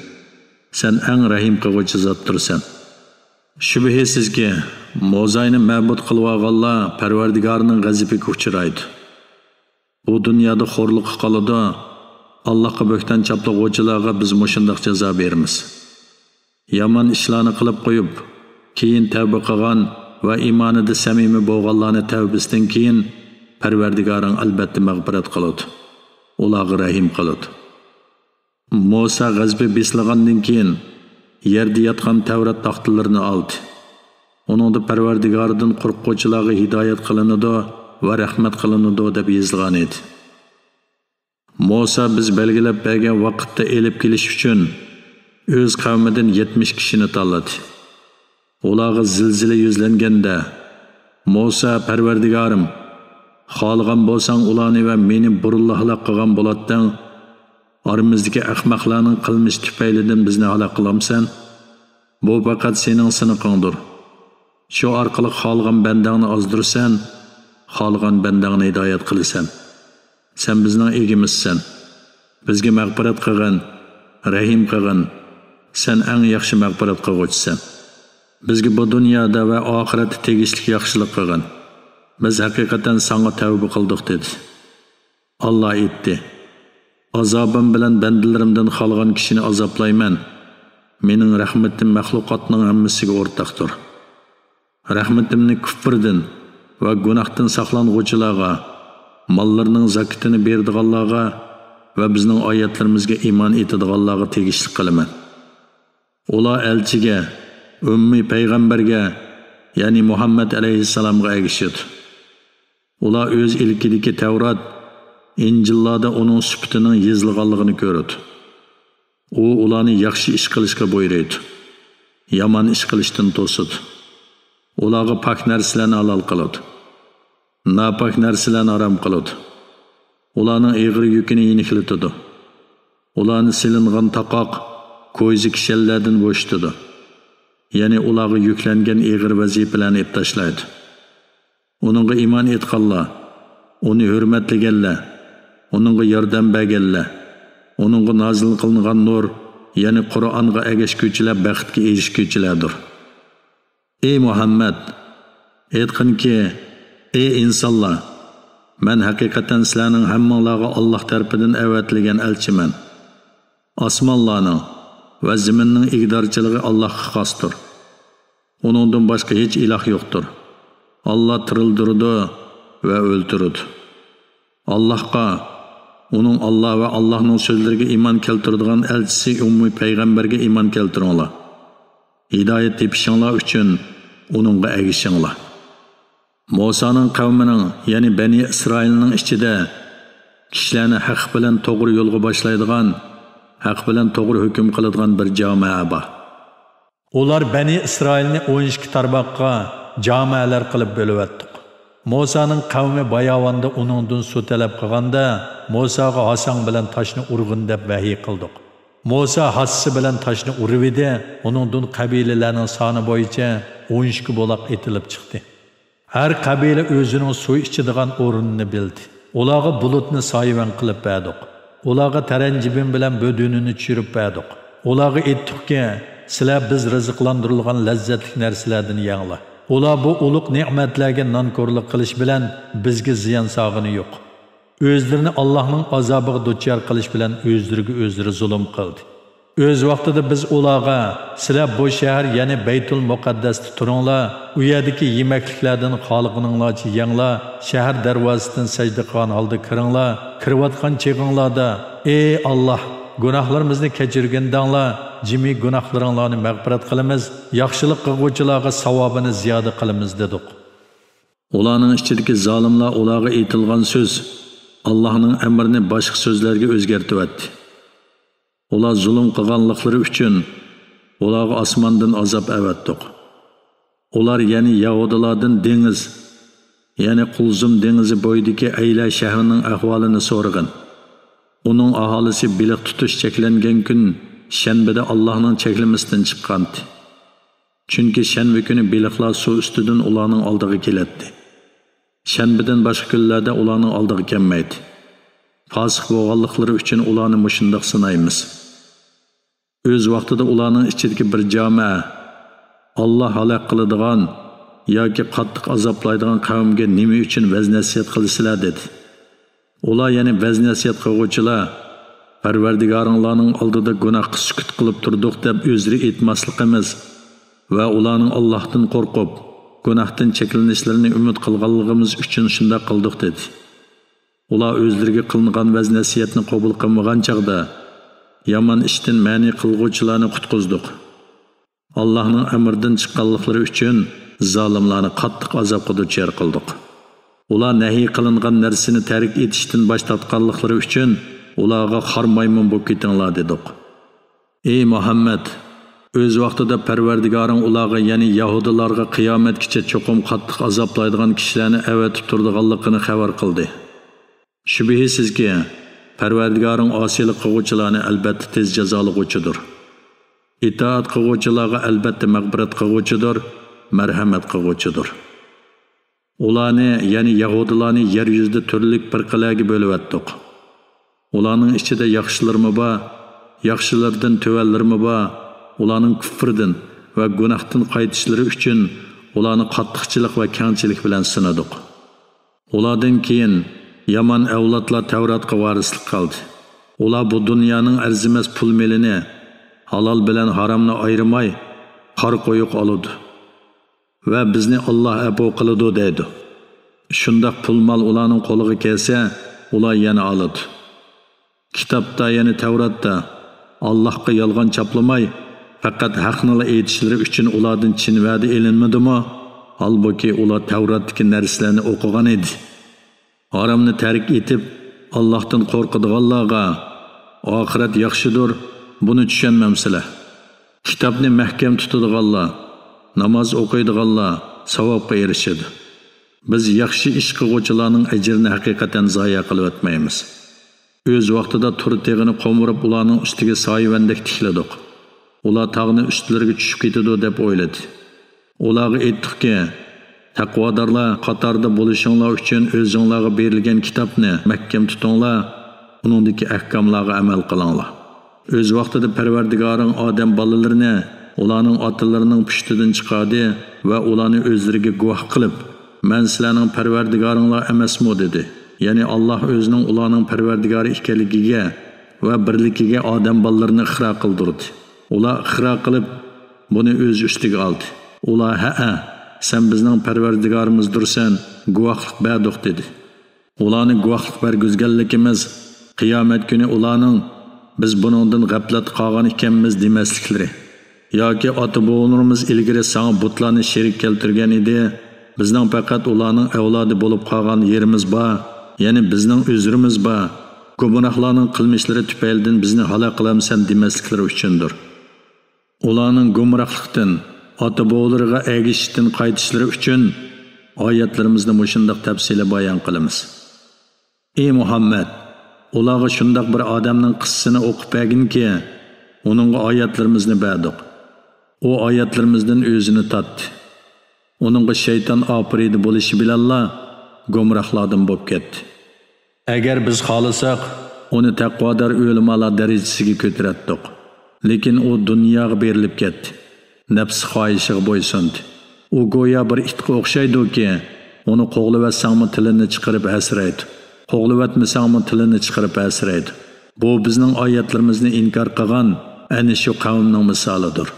سەن ئەڭ رەھىم قىلغۇچى زاتتۇرسەن. شۈبھىسىزكى، موزاينى مەبۇد قىلىۋالغانلار پەرۋەردىگارنىڭ غەزىپىگە ئۇچرايدۇ. بۇ دۇنيادا خورلۇققا قالىدۇ، ئاللاھقا بۆھتان چاپلىغۇچىلارغا بىز مۇشۇنداق جازا بېرىمىز. يامان ئىشلارنى قىلىپ قويۇپ، كېيىن تەۋبە قىلغان ۋە ئىمانىدا سەمىمىي بولغانلارنى تەۋبىسىدىن كېيىن پەرۋەردىگارىڭ ئەلبەتتە مەغپىرەت قىلىدۇ، ئۇلارغا رەھىم قىلىدۇ. مۇسا غەزىپى بېسىلغاندىن كېيىن، يەردە ياتقان تەۋرات تاختىلىرىنى ئالدى. ئۇنىڭدا پەرۋەردىگارىدىن قورققۇچىلارغا ھىدايەت قىلىنىدۇ ۋە رەھمەت قىلىنىدۇ دەپ يېزىلغان ئىدى. مۇسا بىز بەلگىلەپ بەرگەن ۋاقىتتا ئېلىپ كېلىش ئۈچۈن ئۆز قەۋمىدىن يەتمىش كىشىنى تاللىدى. ئۇلارغا زىلزىلە يۈزلەنگەندە، مۇسا: پەرۋەردىگارىم، خالىغان بولساڭ ئۇلارنى ۋە مېنى بۇرۇنلا ھالاك قىلغان بولاتتىڭ. ئارىمىزدىكى ئەخمەقلەرنىڭ قىلمىشى تۈپەيلىدىن بىزنى ھالاك قىلامسەن؟ بۇ پەقەت سېنىڭ سىنىقىڭدۇر. شۇ ئارقىلىق خالىغان بەندەڭنى ئازدۇرىسەن، خالىغان بەندەڭنى ھىدايەت قىلىسەن. سەن بىزنىڭ ئىگىمىزسەن. بىزگە مەغپىرەت قىلغىن، رەھىم قىلغىن. سەن ئەڭ ياخشى مەغپىرەت قىلغۇچىسەن. بىزگە بۇ دۇنيادا ۋە ئاخىرەتتە تېگىشلىك ياخشىلىق قىلغىن. بىز ھەقىقەتەن ساڭا تەۋبە قىلدۇق، دېدى. ئاللا ئېيتتى: ئازابىم بىلەن بەندىلىرىمدىن خالىغان كىشىنى ئازابلايمەن. مېنىڭ رەھمىتىم مەخلۇقاتنىڭ ھەممىسىگە ئورتاقتۇر. رەھمىتىمنى كۇفرىدىن ۋە گۇناھتىن ساقلانغۇچىلارغا، ماللىرىنىڭ زاكىتىنى بېرىدىغانلارغا ۋە بىزنىڭ ئايەتلىرىمىزگە ئىمان ئېيتىدىغانلارغا تېگىشلىك قىلىمەن. ئۇلار ئەلچىگە، ئۈممىي پەيغەمبەرگە، يەنى مۇھەممەد ئەلەيھىسسالامغا ئەگىشىدۇ. ئۇلار ئۆز ئىلكىدىكى تەۋرات، ئىنجىللاردا ئۇنىڭ سۈپىتىنىڭ يېزىلغانلىقىنى كۆرىدۇ. ئۇ ئۇلارنى ياخشى ئىش قىلىشقا بۇيرۇيدۇ، يامان ئىش قىلىشتىن توسىدۇ. ئۇلارغا پاك نەرسىلەرنى ھالال قىلىدۇ، ناپاك نەرسىلەرنى ھارام قىلىدۇ. ئۇلارنىڭ ئېغىر يۈكىنى يېنىكلىتىدۇ. ئۇلارنى سېلىنغان تاقاق، كويزا كىشەنلەردىن بوشىتىدۇ. يەنى ئۇلارغا يۈكلەنگەن ئېغىر ۋەزىپىلەرنى ئېلىپ تاشلايدۇ. ئۇنىڭغا ئىمان ئېيتقانلار، ئۇنى ھۆرمەتلىگەنلەر، ئۇنىڭغا ياردەم بەرگەنلەر، ئۇنىڭغا نازىل قىلىنغان نۇر، يەنى قۇرئانغا ئەگەشكۈچىلەر بەختكە ئېرىشكۈچىلەردۇر. ئى مۇھەممەد! ئېيتقىنكى، ئى ئىنسانلار! مەن ھەقىقەتەن سىلەرنىڭ ھەممىڭلارغا ئاللاھ تەرىپىدىن ئەۋەتىلگەن ئەلچىمەن. ئاسمانلارنىڭ ۋە زېمىننىڭ ئىگىدارچىلىقى ئاللاھقا خاستۇر. ئۇنىڭدىن باشقا ھېچ ئىلاھ يوقتۇر. ئاللاھ تىرىلدۈرىدۇ ۋە ئۆلتۈرىدۇ. ئاللاھقا، ئۇنىڭ ئاللاھ ۋە ئاللاھنىڭ سۆزلىرىگە ئىمان كەلتۈرىدىغان ئەلچىسى ئۈممىي پەيغەمبەرگە ئىمان كەلتۈرۈڭلار. ھىدايەت تېپىشىڭلار ئۈچۈن ئۇنىڭغا ئەگىشىڭلار. مۇسانىڭ قەۋمىنىڭ، يەنى بەنى ئىسرائىلنىڭ ئىچىدە كىشىلەرنى ھەق بىلەن توغرا يولغا باشلايدىغان، ھەق بىلەن توغرا ھۆكۈم قىلىدىغان بىر جامائە بار. ئۇلار بەنى ئىسرائىلنى ئون ئىككى تارماققا، جامائەلەر قىلىپ بۆلۈۋەتتۇق. مۇسانىڭ قەۋمى باياۋاندا ئۇنىڭدىن سۇ تەلەپ قىلغاندا، مۇساغا ھاساڭ بىلەن تاشنى ئۇرغىن دەپ ۋەھىي قىلدۇق. مۇسا ھاسىسى بىلەن تاشنى ئۇرۇۋىدى، ئۇنىڭدىن قەبىلىلەرنىڭ سانى بويىچە ئون ئىككى بۇلاق ئېتىلىپ چىقتى. ھەر قەبىلە ئۆزىنىڭ سۇ ئىچىدىغان ئورنىنى بىلدى. ئۇلارغا بۇلۇتنى سايىۋەن قىلىپ بەردۇق. ئۇلارغا تەرەنجىبىن بىلەن بۆدۈنىنى چۈشۈرۈپ بەردۇق. ئۇلارغا ئېيتتۇقكى، سىلەر بىز رىزىقلاندۇرۇلغان لەززەتلىك نەرسىلەردىن يەڭلار. ئۇلار بۇ ئۇلۇغ نېمەتلەرگە نانكورلۇق قىلىش بىلەن بىزگە زىيان سالغىنى يوق. ئۆزلىرىنى ئاللاھنىڭ ئازابىغا دۇچار قىلىش بىلەن ئۆزلىرىگە ئۆزلىرى زۇلۇم قىلدى. ئۆز ۋاقتىدا بىز ئۇلارغا، سىلەر بۇ شەھەر، يەنى بەيتۇل مۇقەددەستە تۇرۇڭلار، ئۇ يەردىكى يېمەكلىكلەردىن خالىغىنىڭلارچە يەڭلار، شەھەر دەرۋازىسىدىن سەجدە قىلغان ھالدا كىرىڭلار، كىرىۋاتقان چېغىڭلاردا، ئى ئاللاھ، گۇناھلىرىمىزنى كەچۈرگىن دەڭلار، جىمى گۇناھلىرىڭلارنى مەغپىرەت قىلىمىز، ياخشىلىق قىلغۇچىلارغا ساۋابىنى زىيادە قىلىمىز دېدۇق. ئۇلارنىڭ ئىچىدىكى زالىملار ئۇلارغا ئېيتىلغان سۆز، ئاللاھنىڭ ئەمرىنى باشقا سۆزلەرگە ئۆزگەرتىۋەتتى. ئۇلار زۇلۇم قىلغانلىقلىرى ئۈچۈن ئۇلارغا ئاسماندىن ئازاب ئەۋەتتۇق. ئۇلار يەنى يەھۇدىيلاردىن دېڭىز، يەنى قۇلزۇم دېڭىزى بويىدىكى ئەيلە شەھىرىنىڭ ئەھۋالىنى سورىغىن. ئۇنىڭ ئاھالىسى بېلىق تۇتۇش چەكلەنگەن كۈن شەنبىدە ئاللاھنىڭ چەكلىمىسىدىن چىققانتى. چۈنكى شەنبە كۈنى بېلىقلار سۇ ئۈستىدىن ئۇلارنىڭ ئالدىغا كېلەتتى. شەنبىدىن باشقا كۈنلەردە ئۇلارنىڭ ئالدىغا كەلمەيتتى. پاسىق بولغانلىقلىرى ئۈچۈن ئۇلارنى مۇشۇنداق سىنايمىز. ئۆز ۋاقتىدا ئۇلارنىڭ ئىچىدىكى بىر جامائە، ئاللاھ ھالاك قىلىدىغان ياكى قاتتىق ئازابلايدىغان قەۋمگە نېمە ئۈچۈن ۋەز-نەسىھەت قىلىسىلەر؟ دېدى. ئۇلار يەنى ۋەز-نەسىھەت قىلغۇچىلار، پەرۋەردىگارىڭلارنىڭ ئالدىدا گۇناھقا سۈكۈت قىلىپ تۇردۇق دەپ ئۆزرە ئېيتماسلىقىمىز ۋە ئۇلارنىڭ ئاللاھتىن قورقۇپ، گۇناھتىن چەكلىنىشلىرىنى ئۈمىد قىلغانلىقىمىز ئۈچۈن شۇنداق قىلدۇق، دېدى. ئۇلار ئۆزلىرىگە قىلىنغان ۋەز-نەسىھەتنى قوبۇل قىلمىغان چاغدا، يامان ئىشتىن مەنئى قىلغۇچىلارنى قۇتقۇزدۇق. ئاللاھنىڭ ئەمرىدىن چىققانلىقلىرى ئۈچۈن زالىملارنى قاتتىق ئازابقا دۇچار قىلدۇق. ئۇلار نەھى قىلىنغان نەرسىنى تەرك ئېتىشتىن باش تارتقانلىقلىرى ئۈچۈن ئۇلارغا خار مايمۇن بولۇپ كېتىڭلار دېدۇق. ئى مۇھەممەد! ئۆز ۋاقتىدا پەرۋەردىگارىڭ ئۇلارغا، يەنى يەھۇدىيلارغا قىيامەتكىچە چوقۇم قاتتىق ئازابلايدىغان كىشىلەرنى ئەۋەتىپ تۇرىدىغانلىقىنى خەۋەر قىلدى. شۈبھىسىزكى، پەرۋەردىگارىڭ ئاسىيلىق قىلغۇچىلارنى ئەلبەتتە تېز جازالىغۇچىدۇر. ئىتائەت قىلغۇچىلارغا ئەلبەتتە مەغپىرەت قىلغۇچىدۇر، مەرھەمەت قىلغۇچىدۇر. ئۇلارنى، يەنى يەھۇدىيلارنى يەر يۈزىدە تۈرلۈك پىرقىلەرگە بۆلۈۋەتتۇق. ئۇلارنىڭ ئىچىدە ياخشىلىرىمۇ بار، ياخشىلىرىدىن تۆۋەنلىرىمۇ بار. ئۇلارنىڭ كۇفرىدىن ۋە گۇناھتىن قايتىشلىرى ئۈچۈن ئۇلارنى قاتتىقچىلىق ۋە كەڭچىلىك بىلەن سىنىدۇق. ئۇلاردىن كېيىن يامان ئەۋلادلار تەۋراتقا ۋارىسلىق قىلدى. ئۇلار بۇ دۇنيانىڭ ئەرزىمەس پۇل-مېلىنى، ھالال بىلەن ھارامنى ئايرىماي، قارا قويۇق ئالىدۇ ۋە بىزنى ئاللاھ ئەپۇ قىلىدۇ دەيدۇ. شۇنداق پۇل-مال ئۇلارنىڭ قولىغا كەلسە، ئۇلار يەنە ئالىدۇ. كىتابتا، يەنى تەۋراتتا، ئاللاھقا يالغان چاپلىماي، پەقەت ھەقنىلا ئېيتىشلىرى ئۈچۈن ئۇلاردىن چىن ۋەدە ئېلىنمىدىمۇ؟ ھالبۇكى، ئۇلار تەۋراتتىكى نەرسىلەرنى ئوقۇغان ئىدى. ھارامنى تەرك ئېتىپ، ئاللاھتىن قورقىدىغانلارغا ئاخىرەت ياخشىدۇر، بۇنى چۈشەنمەمسىلەر؟ كىتابنى مەھكەم تۇتىدىغانلار، ناماز ئوقۇيدىغانلار ساۋابقا ئېرىشىدۇ. بىز ياخشى ئىش قىلغۇچىلارنىڭ ئەجرىنى ھەقىقەتەن زايە قىلىۋەتمەيمىز. ئۆز ۋاقتىدا تۇر تېغىنى قومۇرۇپ، ئۇلارنىڭ ئۈستىگە سايىۋەندەك تىكلىدۇق. ئۇلار تاغنى ئۈستلىرىگە چۈشۈپ كېتىدۇ دەپ ئويلىدى. ئۇلارغا ئېيتتۇقكى، تەقۋادارلار قاتارىدا بولۇشۇڭلار ئۈچۈن ئۆزۈڭلارغا بېرىلگەن كىتابنى مەھكەم تۇتۇڭلار، ئۇنىڭدىكى ئەھكاملارغا ئەمەل قىلىڭلار. ئۆز ۋاقتىدا پەرۋەردىگارىڭ ئادەم بالىلىرىنى ئۇلارنىڭ ئاتىلىرىنىڭ پۇشتىدىن چىقاردى ۋە ئۇلارنى ئۆزلىرىگە گۇۋاھ قىلىپ، «مەن سىلەرنىڭ پەرۋەردىگارىڭلار ئەمەسمۇ؟» دېدى. يەنى ئاللاھ ئۆزىنىڭ ئۇلارنىڭ پەرۋەردىگارى ئىكەنلىكىگە ۋە بىرلىكىگە ئادەم بالىلىرىنى ئىقرار قىلدۇردى. ئۇلار ئىقرار قىلىپ، بۇنى ئۆز ئۈستىگە ئالدى. ئۇلار، «ھەئە، سەن بىزنىڭ پەرۋەردىگارىمىزدۇرسەن، گۇۋاھلىق بەردۇق» دېدى. ئۇلارنى گۇۋاھلىق بەرگۈزگەنلىكىمىز قىيامەت كۈنى ئۇلارنىڭ، «بىز بۇنىڭدىن غەپلەتتە قالغان ئىكەنمىز» دېمەسلىكلىرى ياكى «ئاتا-بوۋىلىرىمىز ئىلگىرى ساڭا بۇتلارنى شېرىك كەلتۈرگەن ئىدى، بىزنىڭ پەقەت ئۇلارنىڭ ئەۋلادى بولۇپ قالغان يېرىمىز بار، يەنى بىزنىڭ ئۆزرىمىز بار، گۇمراھلارنىڭ قىلمىشلىرى تۈپەيلىدىن بىزنى ھالاك قىلامسەن» دېمەسلىكلىرى ئۈچۈندۇر. ئۇلارنىڭ گۇمراھلىقتىن، ئاتا-بوۋىلىرىغا ئەگىشىشتىن قايتىشلىرى ئۈچۈن ئايەتلىرىمىزنى مۇشۇنداق تەپسىلىي بايان قىلىمىز. ئى مۇھەممەد، ئۇلارغا شۇنداق بىر ئادەمنىڭ قىسسىسىنى ئوقۇپ بەرگىنكى، ئۇنىڭغا ئايەتلىرىمىزنى بەردۇق. ئۇ ئايەتلىرىمىزدىن ئۆزىنى تارتتى. ئۇنىڭغا شەيتان ئاپىرىدە بولۇشى بىلەنلا گۇمراھلاردىن بولۇپ كەتتى. ئەگەر بىز خالىساق، ئۇنى تەقۋادار ئۆلىمالار دەرىجىسىگە كۆتۈرەتتۇق. لېكىن ئۇ دۇنياغا بېرىلىپ كەتتى. نەپسى خاھىشىغا بويسۇندى. ئۇ گويا بىر ئىتقا ئوخشايدۇكى، ئۇنى قوغلىۋەتسەڭمۇ تىلىنى چىقىرىپ ھەسىرەيدۇ. قوغلىۋەتمىسەڭمۇ تىلىنى چىقىرىپ ھەسىرەيدۇ. بۇ بىزنىڭ ئايەتلىرىمىزنى ئىنكار قىلغان ئەنە شۇ قەۋمنىڭ مىسالىدۇر.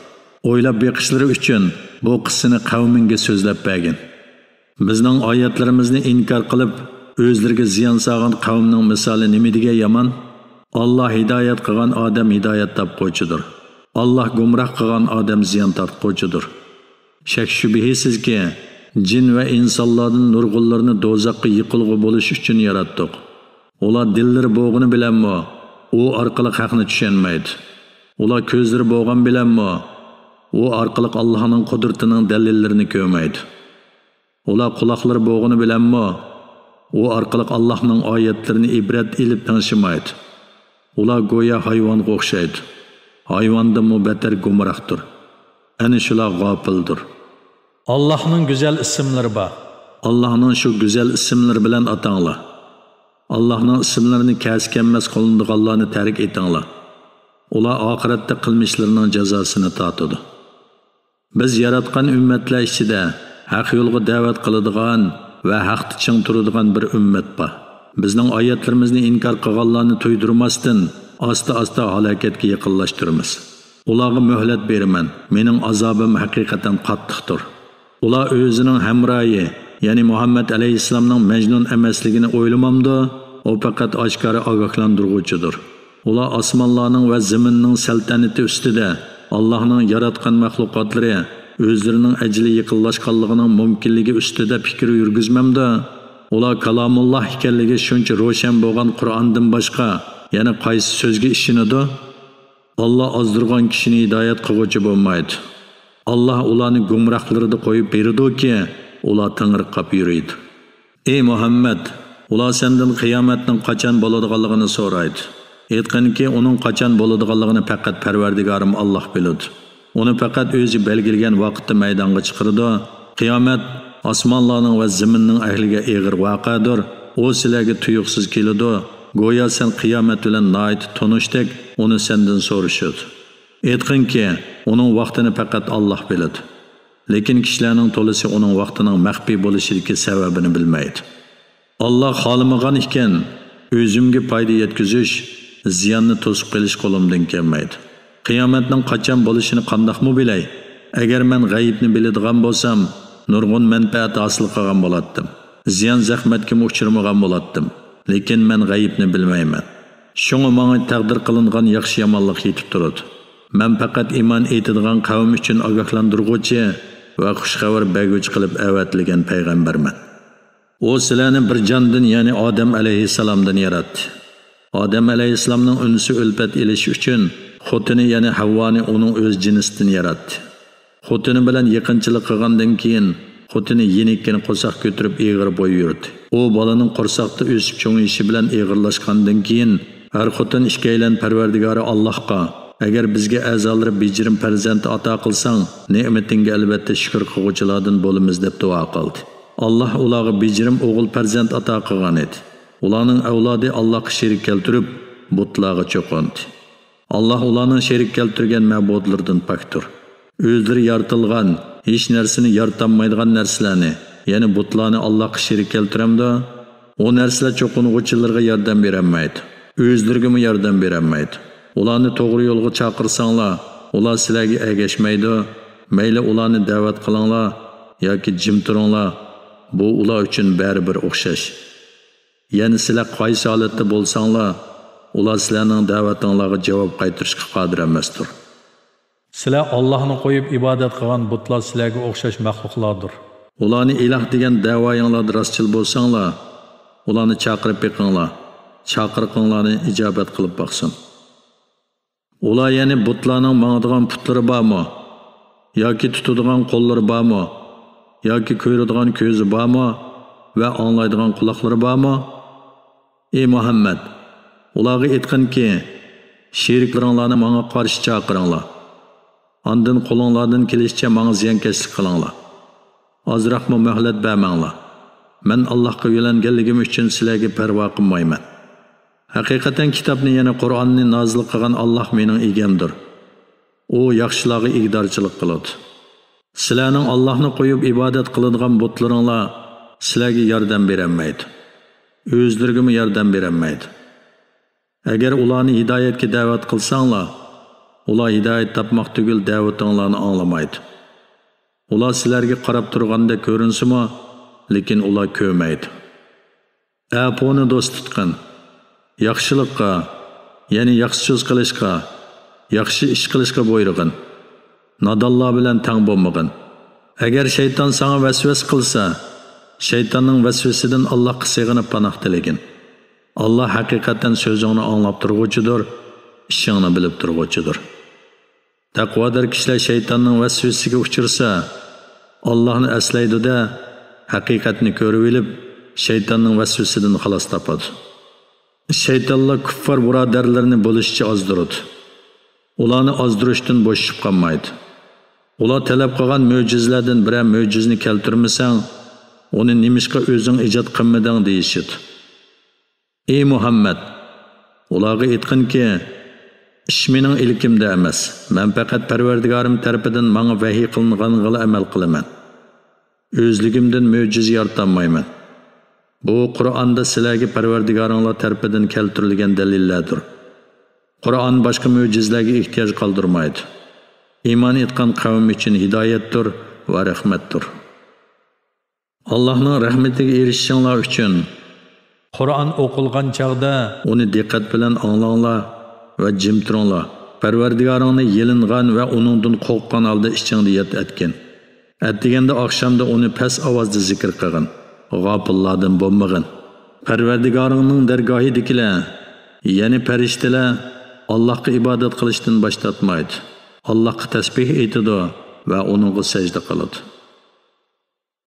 ئويلاپ بېقىشلىرى ئۈچۈن بۇ قىسسىنى قەۋمىڭگە سۆزلەپ بەرگىن. بىزنىڭ ئايەتلىرىمىزنى ئىنكار قىلىپ، ئۆزلىرىگە زىيان سالغان قەۋمنىڭ مىسالى نېمە دېگەن يامان؟ ئاللا ھىدايەت قىلغان ئادەم ھىدايەت تاپقۇچىدۇر. ئاللا گۇمراھ قىلغان ئادەم زىيان تارتقۇچىدۇر. شەك-شۈبھىسىزكى، جىن ۋە ئىنسانلاردىن نۇرغۇنلىرىنى دوزاخقا يېقىلغۇ بولۇش ئۈچۈن ياراتتۇق. ئۇلار دىللىرى بولغىنى بىلەنمۇ ئۇ ئارقىلىق ھەقنى چۈشەنمەيدۇ. ئۇلار كۆزلىرى بولغان بىلەنمۇ ئۇ ئارقىلىق ئاللاھنىڭ قۇدرىتىنىڭ دەلىللىرىنى كۆرمەيدۇ. ئۇلار قۇلاقلىرى بولغىنى بىلەنمۇ ئۇ ئارقىلىق ئاللاھنىڭ ئايەتلىرىنى ئىبرەت ئېلىپ تىڭشىمايدۇ. ئۇلار گويا ھايۋانغا ئوخشايدۇ. ھايۋاندىنمۇ بەتەر گۇمراھتۇر. ئەنە شۇلار غاپىلدۇر. ئاللاھنىڭ گۈزەل ئىسىملىرى بار. ئاللاھنىڭ شۇ گۈزەل ئىسىملىرى بىلەن ئاتاڭلار. ئاللاھنىڭ ئىسىملىرىنى كەسكەنمەس قىلىنىدىغانلارنى تەرك ئېتىڭلار. ئۇلار ئاخىرەتتە قىلمىشلىرىنىڭ جازاسىنى تارتىدۇ. بىز ياراتقان ئۈممەتلەر ئىچىدە ھەق يولغا دەۋەت قىلىدىغان ۋە ھەقتە چىڭ تۇرىدىغان بىر ئۈممەت بار. بىزنىڭ ئايەتلىرىمىزنى ئىنكار قىلغانلارنى تۇيدۇرماستىن، ئاستا-ئاستا ھالاكەتكە يېقىنلاشتۇرىمىز. ئۇلارغا مۆھلەت بېرىمەن، مېنىڭ ئازابىم ھەقىقەتەن قاتتىقتۇر. ئۇلار ئۆزىنىڭ ھەمراھى، يەنى مۇھەممەد ئەلەيھىسسالامنىڭ مەجنۇن ئەمەسلىكىنى ئويلىمامدۇ؟ ئۇ پەقەت ئاشكارا ئاگاھلاندۇرغۇچىدۇر. ئۇلار ئاسمانلارنىڭ ۋە زېمىننىڭ سەلتەنىتى ئۈستىدە، ئاللاھنىڭ ياراتقان مەخلۇقاتلىرى ئۆزلىرىنىڭ ئەجىلى يېقىنلاشقانلىقىنىڭ مۇمكىنلىكى ئۈستىدە پىكىر يۈرگۈزمەمدۇ؟ ئۇلار كالامۇللاھ ئىكەنلىكى شۇنچە روشەن بولغان قۇرئاندىن باشقا يەنە قايسى سۆزگە ئىشىنىدۇ؟ ئاللا ئازدۇرغان كىشىنى ھىدايەت قىلغۇچى بولمايدۇ. ئاللا ئۇلارنى گۇمراھلىرىدا قويۇپ بېرىدۇكى، ئۇلار تېڭىرقاپ يۈرىدۇ. ئى مۇھەممەد، ئۇلار سەندىن قىيامەتنىڭ قاچان بولىدىغانلىقىنى سورايدۇ. ئېيتقىنكى، ئۇنىڭ قاچان بولىدىغانلىقىنى پەقەت پەرۋەردىگارىم ئاللا بىلىدۇ. ئۇنى پەقەت ئۆزى بەلگىلىگەن ۋاقىتتا مەيدانغا چىقىرىدۇ. قىيامەت ئاسمانلارنىڭ ۋە زېمىننىڭ ئەھلىگە ئېغىر ۋەقەدۇر. ئۇ سىلەرگە تۇيۇقسىز كېلىدۇ. گويا سەن قىيامەت بىلەن ناھايىتى تونۇشتەك ئۇنى سەندىن سورىشىدۇ. ئېيتقىنكى، ئۇنىڭ ۋاقتىنى پەقەت ئاللا بىلىدۇ. لېكىن كىشىلەرنىڭ تولىسى ئۇنىڭ ۋاقتىنىڭ مەخپىي بولۇشىدىكى سەۋەبىنى بىلمەيدۇ. ئاللا خالىمىغان ئىكەن، ئۆزۈمگە پايدا يەتكۈزۈش، زىياننى توسۇپ قېلىش قولۇمدىن كەلمەيدۇ. قىيامەتنىڭ قاچان بولۇشىنى قانداقمۇ بىلەي؟ ئەگەر مەن غەيىبنى بىلىدىغان بولسام، نۇرغۇن مەنپەئەت ھاسىل قىلغان بولاتتىم. زىيان زەخمەتكىمۇ ئۇچرىمىغان بولاتتىم. لېكىن مەن غەيىبنى بىلمەيمەن. شۇڭا ماڭا تەقدىر قىلىنغان ياخشى-يامانلىق يېتىپ تۇرىدۇ. مەن پەقەت ئىمان ئېيتىدىغان قەۋم ئۈچۈن ئاگاھلاندۇرغۇچى ۋە خۇش خەۋەر بەرگۈچى قىلىپ ئەۋەتىلگەن پەيغەمبەرمەن. ئۇ سىلەرنى بىر جاندىن، يەنى ئادەم ئەلەيھىسسالامدىن ياراتتى. ئادەم ئەلەيھىسسالامنىڭ ئۈنسى ئۈلپەت ئېلىشى ئۈچۈن خوتۇنى، يەنى ھەۋۋانى ئۇنىڭ ئۆز جىنسىدىن ياراتتى. خوتۇنى بىلەن يېقىنچىلىق قىلغاندىن كېيىن، خوتۇنى يېنىككىنە قورساق كۆتۈرۈپ ئېغىر بوي يۈردى. ئۇ بالىنىڭ قورساقتا ئۆسۈپ چوڭىيىشى بىلەن ئېغىرلاشقاندىن كېيىن، ئەر خوتۇن ئىككىيلەن پەرۋەردىگارى ئاللاھقا، ئەگەر بىزگە ئەزالىرى بېجىرىم پەرزەنت ئاتا قىلساڭ، نېمىتىڭگە ئەلۋەتتە شۈكۈر قىلغۇچىلاردىن بولىمىز، دەپ دۇئا قىلدى. ئاللاھ ئۇلارغا بېجىرىم ئوغۇل پەرزەنت ئاتا قىلغان ئىدى. ئۇلارنىڭ ئەۋلادى ئاللاھقا شېرىك كەلتۈرۈپ، بۇتلارغا چوقۇندى. ئاللاھ ئۇلارنىڭ شېرىك كەلتۈرگەن مەبۇدلىرىدىن پاكتۇر. ئۆزلىرى يارىتىلغان، ھېچ نەرسىنى يارىتالمايدىغان نەرسىلەرنى، يەنى بۇتلارنى ئاللاھقا شېرىك كەلتۈرەمدۇ؟ ئۇ نەرسىلەر چوقۇنغۇچىلىرىغا ياردەم بېرەلمەيدۇ. ئۆزلىرىگىمۇ ياردەم بېرەلمەيدۇ. ئۇلارنى توغرا يولغا چاقىرساڭلار، ئۇلار سىلەرگە ئەگەشمەيدۇ. مەيلى ئۇلارنى دەۋەت قىلىڭلار ياكى جىم تۇرۇڭلار، بۇ ئۇلار ئۈچۈن بەرىبىر ئوخشاش. يەنى سىلەر قايسى ھالەتتە بولساڭلار، ئۇلار سىلەرنىڭ دەۋىتىڭلارغا جاۋاب قايتۇرۇشقا قادىر ئەمەستۇر. سىلەر ئاللاھنى قويۇپ ئىبادەت قىلغان بۇتلار سىلەرگە ئوخشاش مەخلۇقلاردۇر. ئۇلارنى ئىلاھ دېگەن دەۋايىڭلاردا راستچىل بولساڭلار، ئۇلارنى چاقىرىپ بېقىڭلار، چاقىرىقىڭلارنى ئىجابەت قىلىپ باقسۇن. ئۇلار يەنى بۇتلارنىڭ ماڭىدىغان پۇتلىرى بارمۇ؟ ياكى تۇتىدىغان قوللىرى بارمۇ؟ ياكى كۆرىدىغان كۆزى بارمۇ؟ ۋە ئاڭلايدىغان قۇلاقلىرى بارمۇ؟ ئى مۇھەممەد، ئۇلارغا ئېيتقىنكى، شېرىكلىرىڭلارنى ماڭا قارشى چاقىرىڭلار. ئاندىن قولۇڭلاردىن كېلىشىچە ماڭا زىيانكەشلىك قىلىڭلار. ئازراقمۇ مۆھلەت بەرمەڭلار. مەن ئاللاھقا يۆلەنگەنلىكىم ئۈچۈن سىلەرگە پەرۋا قىلمايمەن. ھەقىقەتەن كىتابنى، يەنى قۇرئاننى نازىل قىلغان ئاللاھ مېنىڭ ئىگەمدۇر. ئۇ ياخشىلارغا ئىگىدارچىلىق قىلىدۇ. سىلەرنىڭ ئاللاھنى قويۇپ ئىبادەت قىلىدىغان بۇتلىرىڭلار سىلەرگە ياردەم بېرەلمەيدۇ. ئۆزلىرىگىمۇ ياردەم بېرەلمەيدۇ. ئەگەر ئۇلارنى ھىدايەتكە دەۋەت قىلساڭلار، ئۇلار ھىدايەت تاپماق تۈگۈل دەۋىتىڭلارنى ئاڭلىمايدۇ. ئۇلار سىلەرگە قاراپ تۇرغاندەك كۆرۈنسىمۇ، لېكىن ئۇلار كۆرمەيدۇ. ئەپۇنى دوست تۇتقىن. ياخشىلىققا، يەنى ياخشى سۆز قىلىشقا، ياخشى ئىش قىلىشقا بۇيرۇغىن. نادانلار بىلەن تەڭ بولمىغىن. ئەگەر شەيتان ساڭا ۋەسۋەسە قىلسا، شەيتاننىڭ ۋەسۋەسىدىن ئاللاھقا سېغىنىپ پاناھ تىلىگىن. ئاللاھ ھەقىقەتەن سۆزۈڭنى ئاڭلاپ تۇرغۇچىدۇر، ئىشىڭنى بىلىپ تۇرغۇچىدۇر. تەقۋادار كىشىلەر شەيتاننىڭ ۋەسۋەسىسىگە ئۇچرىسا، ئاللاھنى ئەسلەيدۇ-دە، ھەقىقەتنى كۆرۈۋېلىپ، شەيتاننىڭ ۋەسۋەسىسىدىن خالاس تاپىدۇ. شەيتانلار كۇففار بۇرادەرلىرىنى بولۇشىچە ئازدۇرىدۇ. ئۇلارنى ئازدۇرۇشتىن بوشىشىپ قالمايدۇ. ئۇلار تەلەپ قىلغان مۆجىزىلەردىن بىرەر مۆجىزىنى كەلتۈرمىسەڭ، ئۇنى نېمىشقا ئۆزۈڭ ئىجاد قىلمىدىڭ دېيىشىدۇ. ئى مۇھەممەد، ئۇلارغا ئېيتقىنكى، ئىش مېنىڭ ئىلكىمدە ئەمەس، مەن پەقەت پەرۋەردىگارىم تەرىپىدىن ماڭا ۋەھىي قىلىنغانغىلا ئەمەل قىلىمەن. ئۆزلۈكۈمدىن مۆجىزە يارىتالمايمەن. بۇ قۇرئاندا سىلەرگە پەرۋەردىگارىڭلار تەرىپىدىن كەلتۈرۈلگەن دەلىللەردۇر. قۇرئان باشقا مۆجىزىلەرگە ئېھتىياج قالدۇرمايدۇ. ئىمان ئېيتقان قەۋم ئۈچۈن ھىدايەتتۇر ۋە رەھمەتتۇر. ئاللاھنىڭ رەھمىتىگە ئېرىشىشىڭلار ئۈچۈن قۇرئان ئوقۇلغان چاغدا ئۇنى دىققەت بىلەن ئاڭلاڭلار ۋە جىم تۇرۇڭلار. پەرۋەردىگارىڭنى يېلىنغان ۋە ئۇنىڭدىن قورققان ھالدا ئىچىڭدە ياد ئەتكىن. ئەتىگەندە، ئاخشامدا ئۇنى پەس ئاۋازدا زىكىر قىلغىن. غاپىللاردىن بولمىغىن. پەرۋەردىگارىڭنىڭ دەرگاھىدىكىلەر، يەنى پەرىشتىلەر، ئاللاھقا ئىبادەت قىلىشتىن باش تارتمايدۇ. ئاللاھقا تەسبىھ ئېيتىدۇ ۋە ئۇنىڭغا سەجدە قىلىدۇ.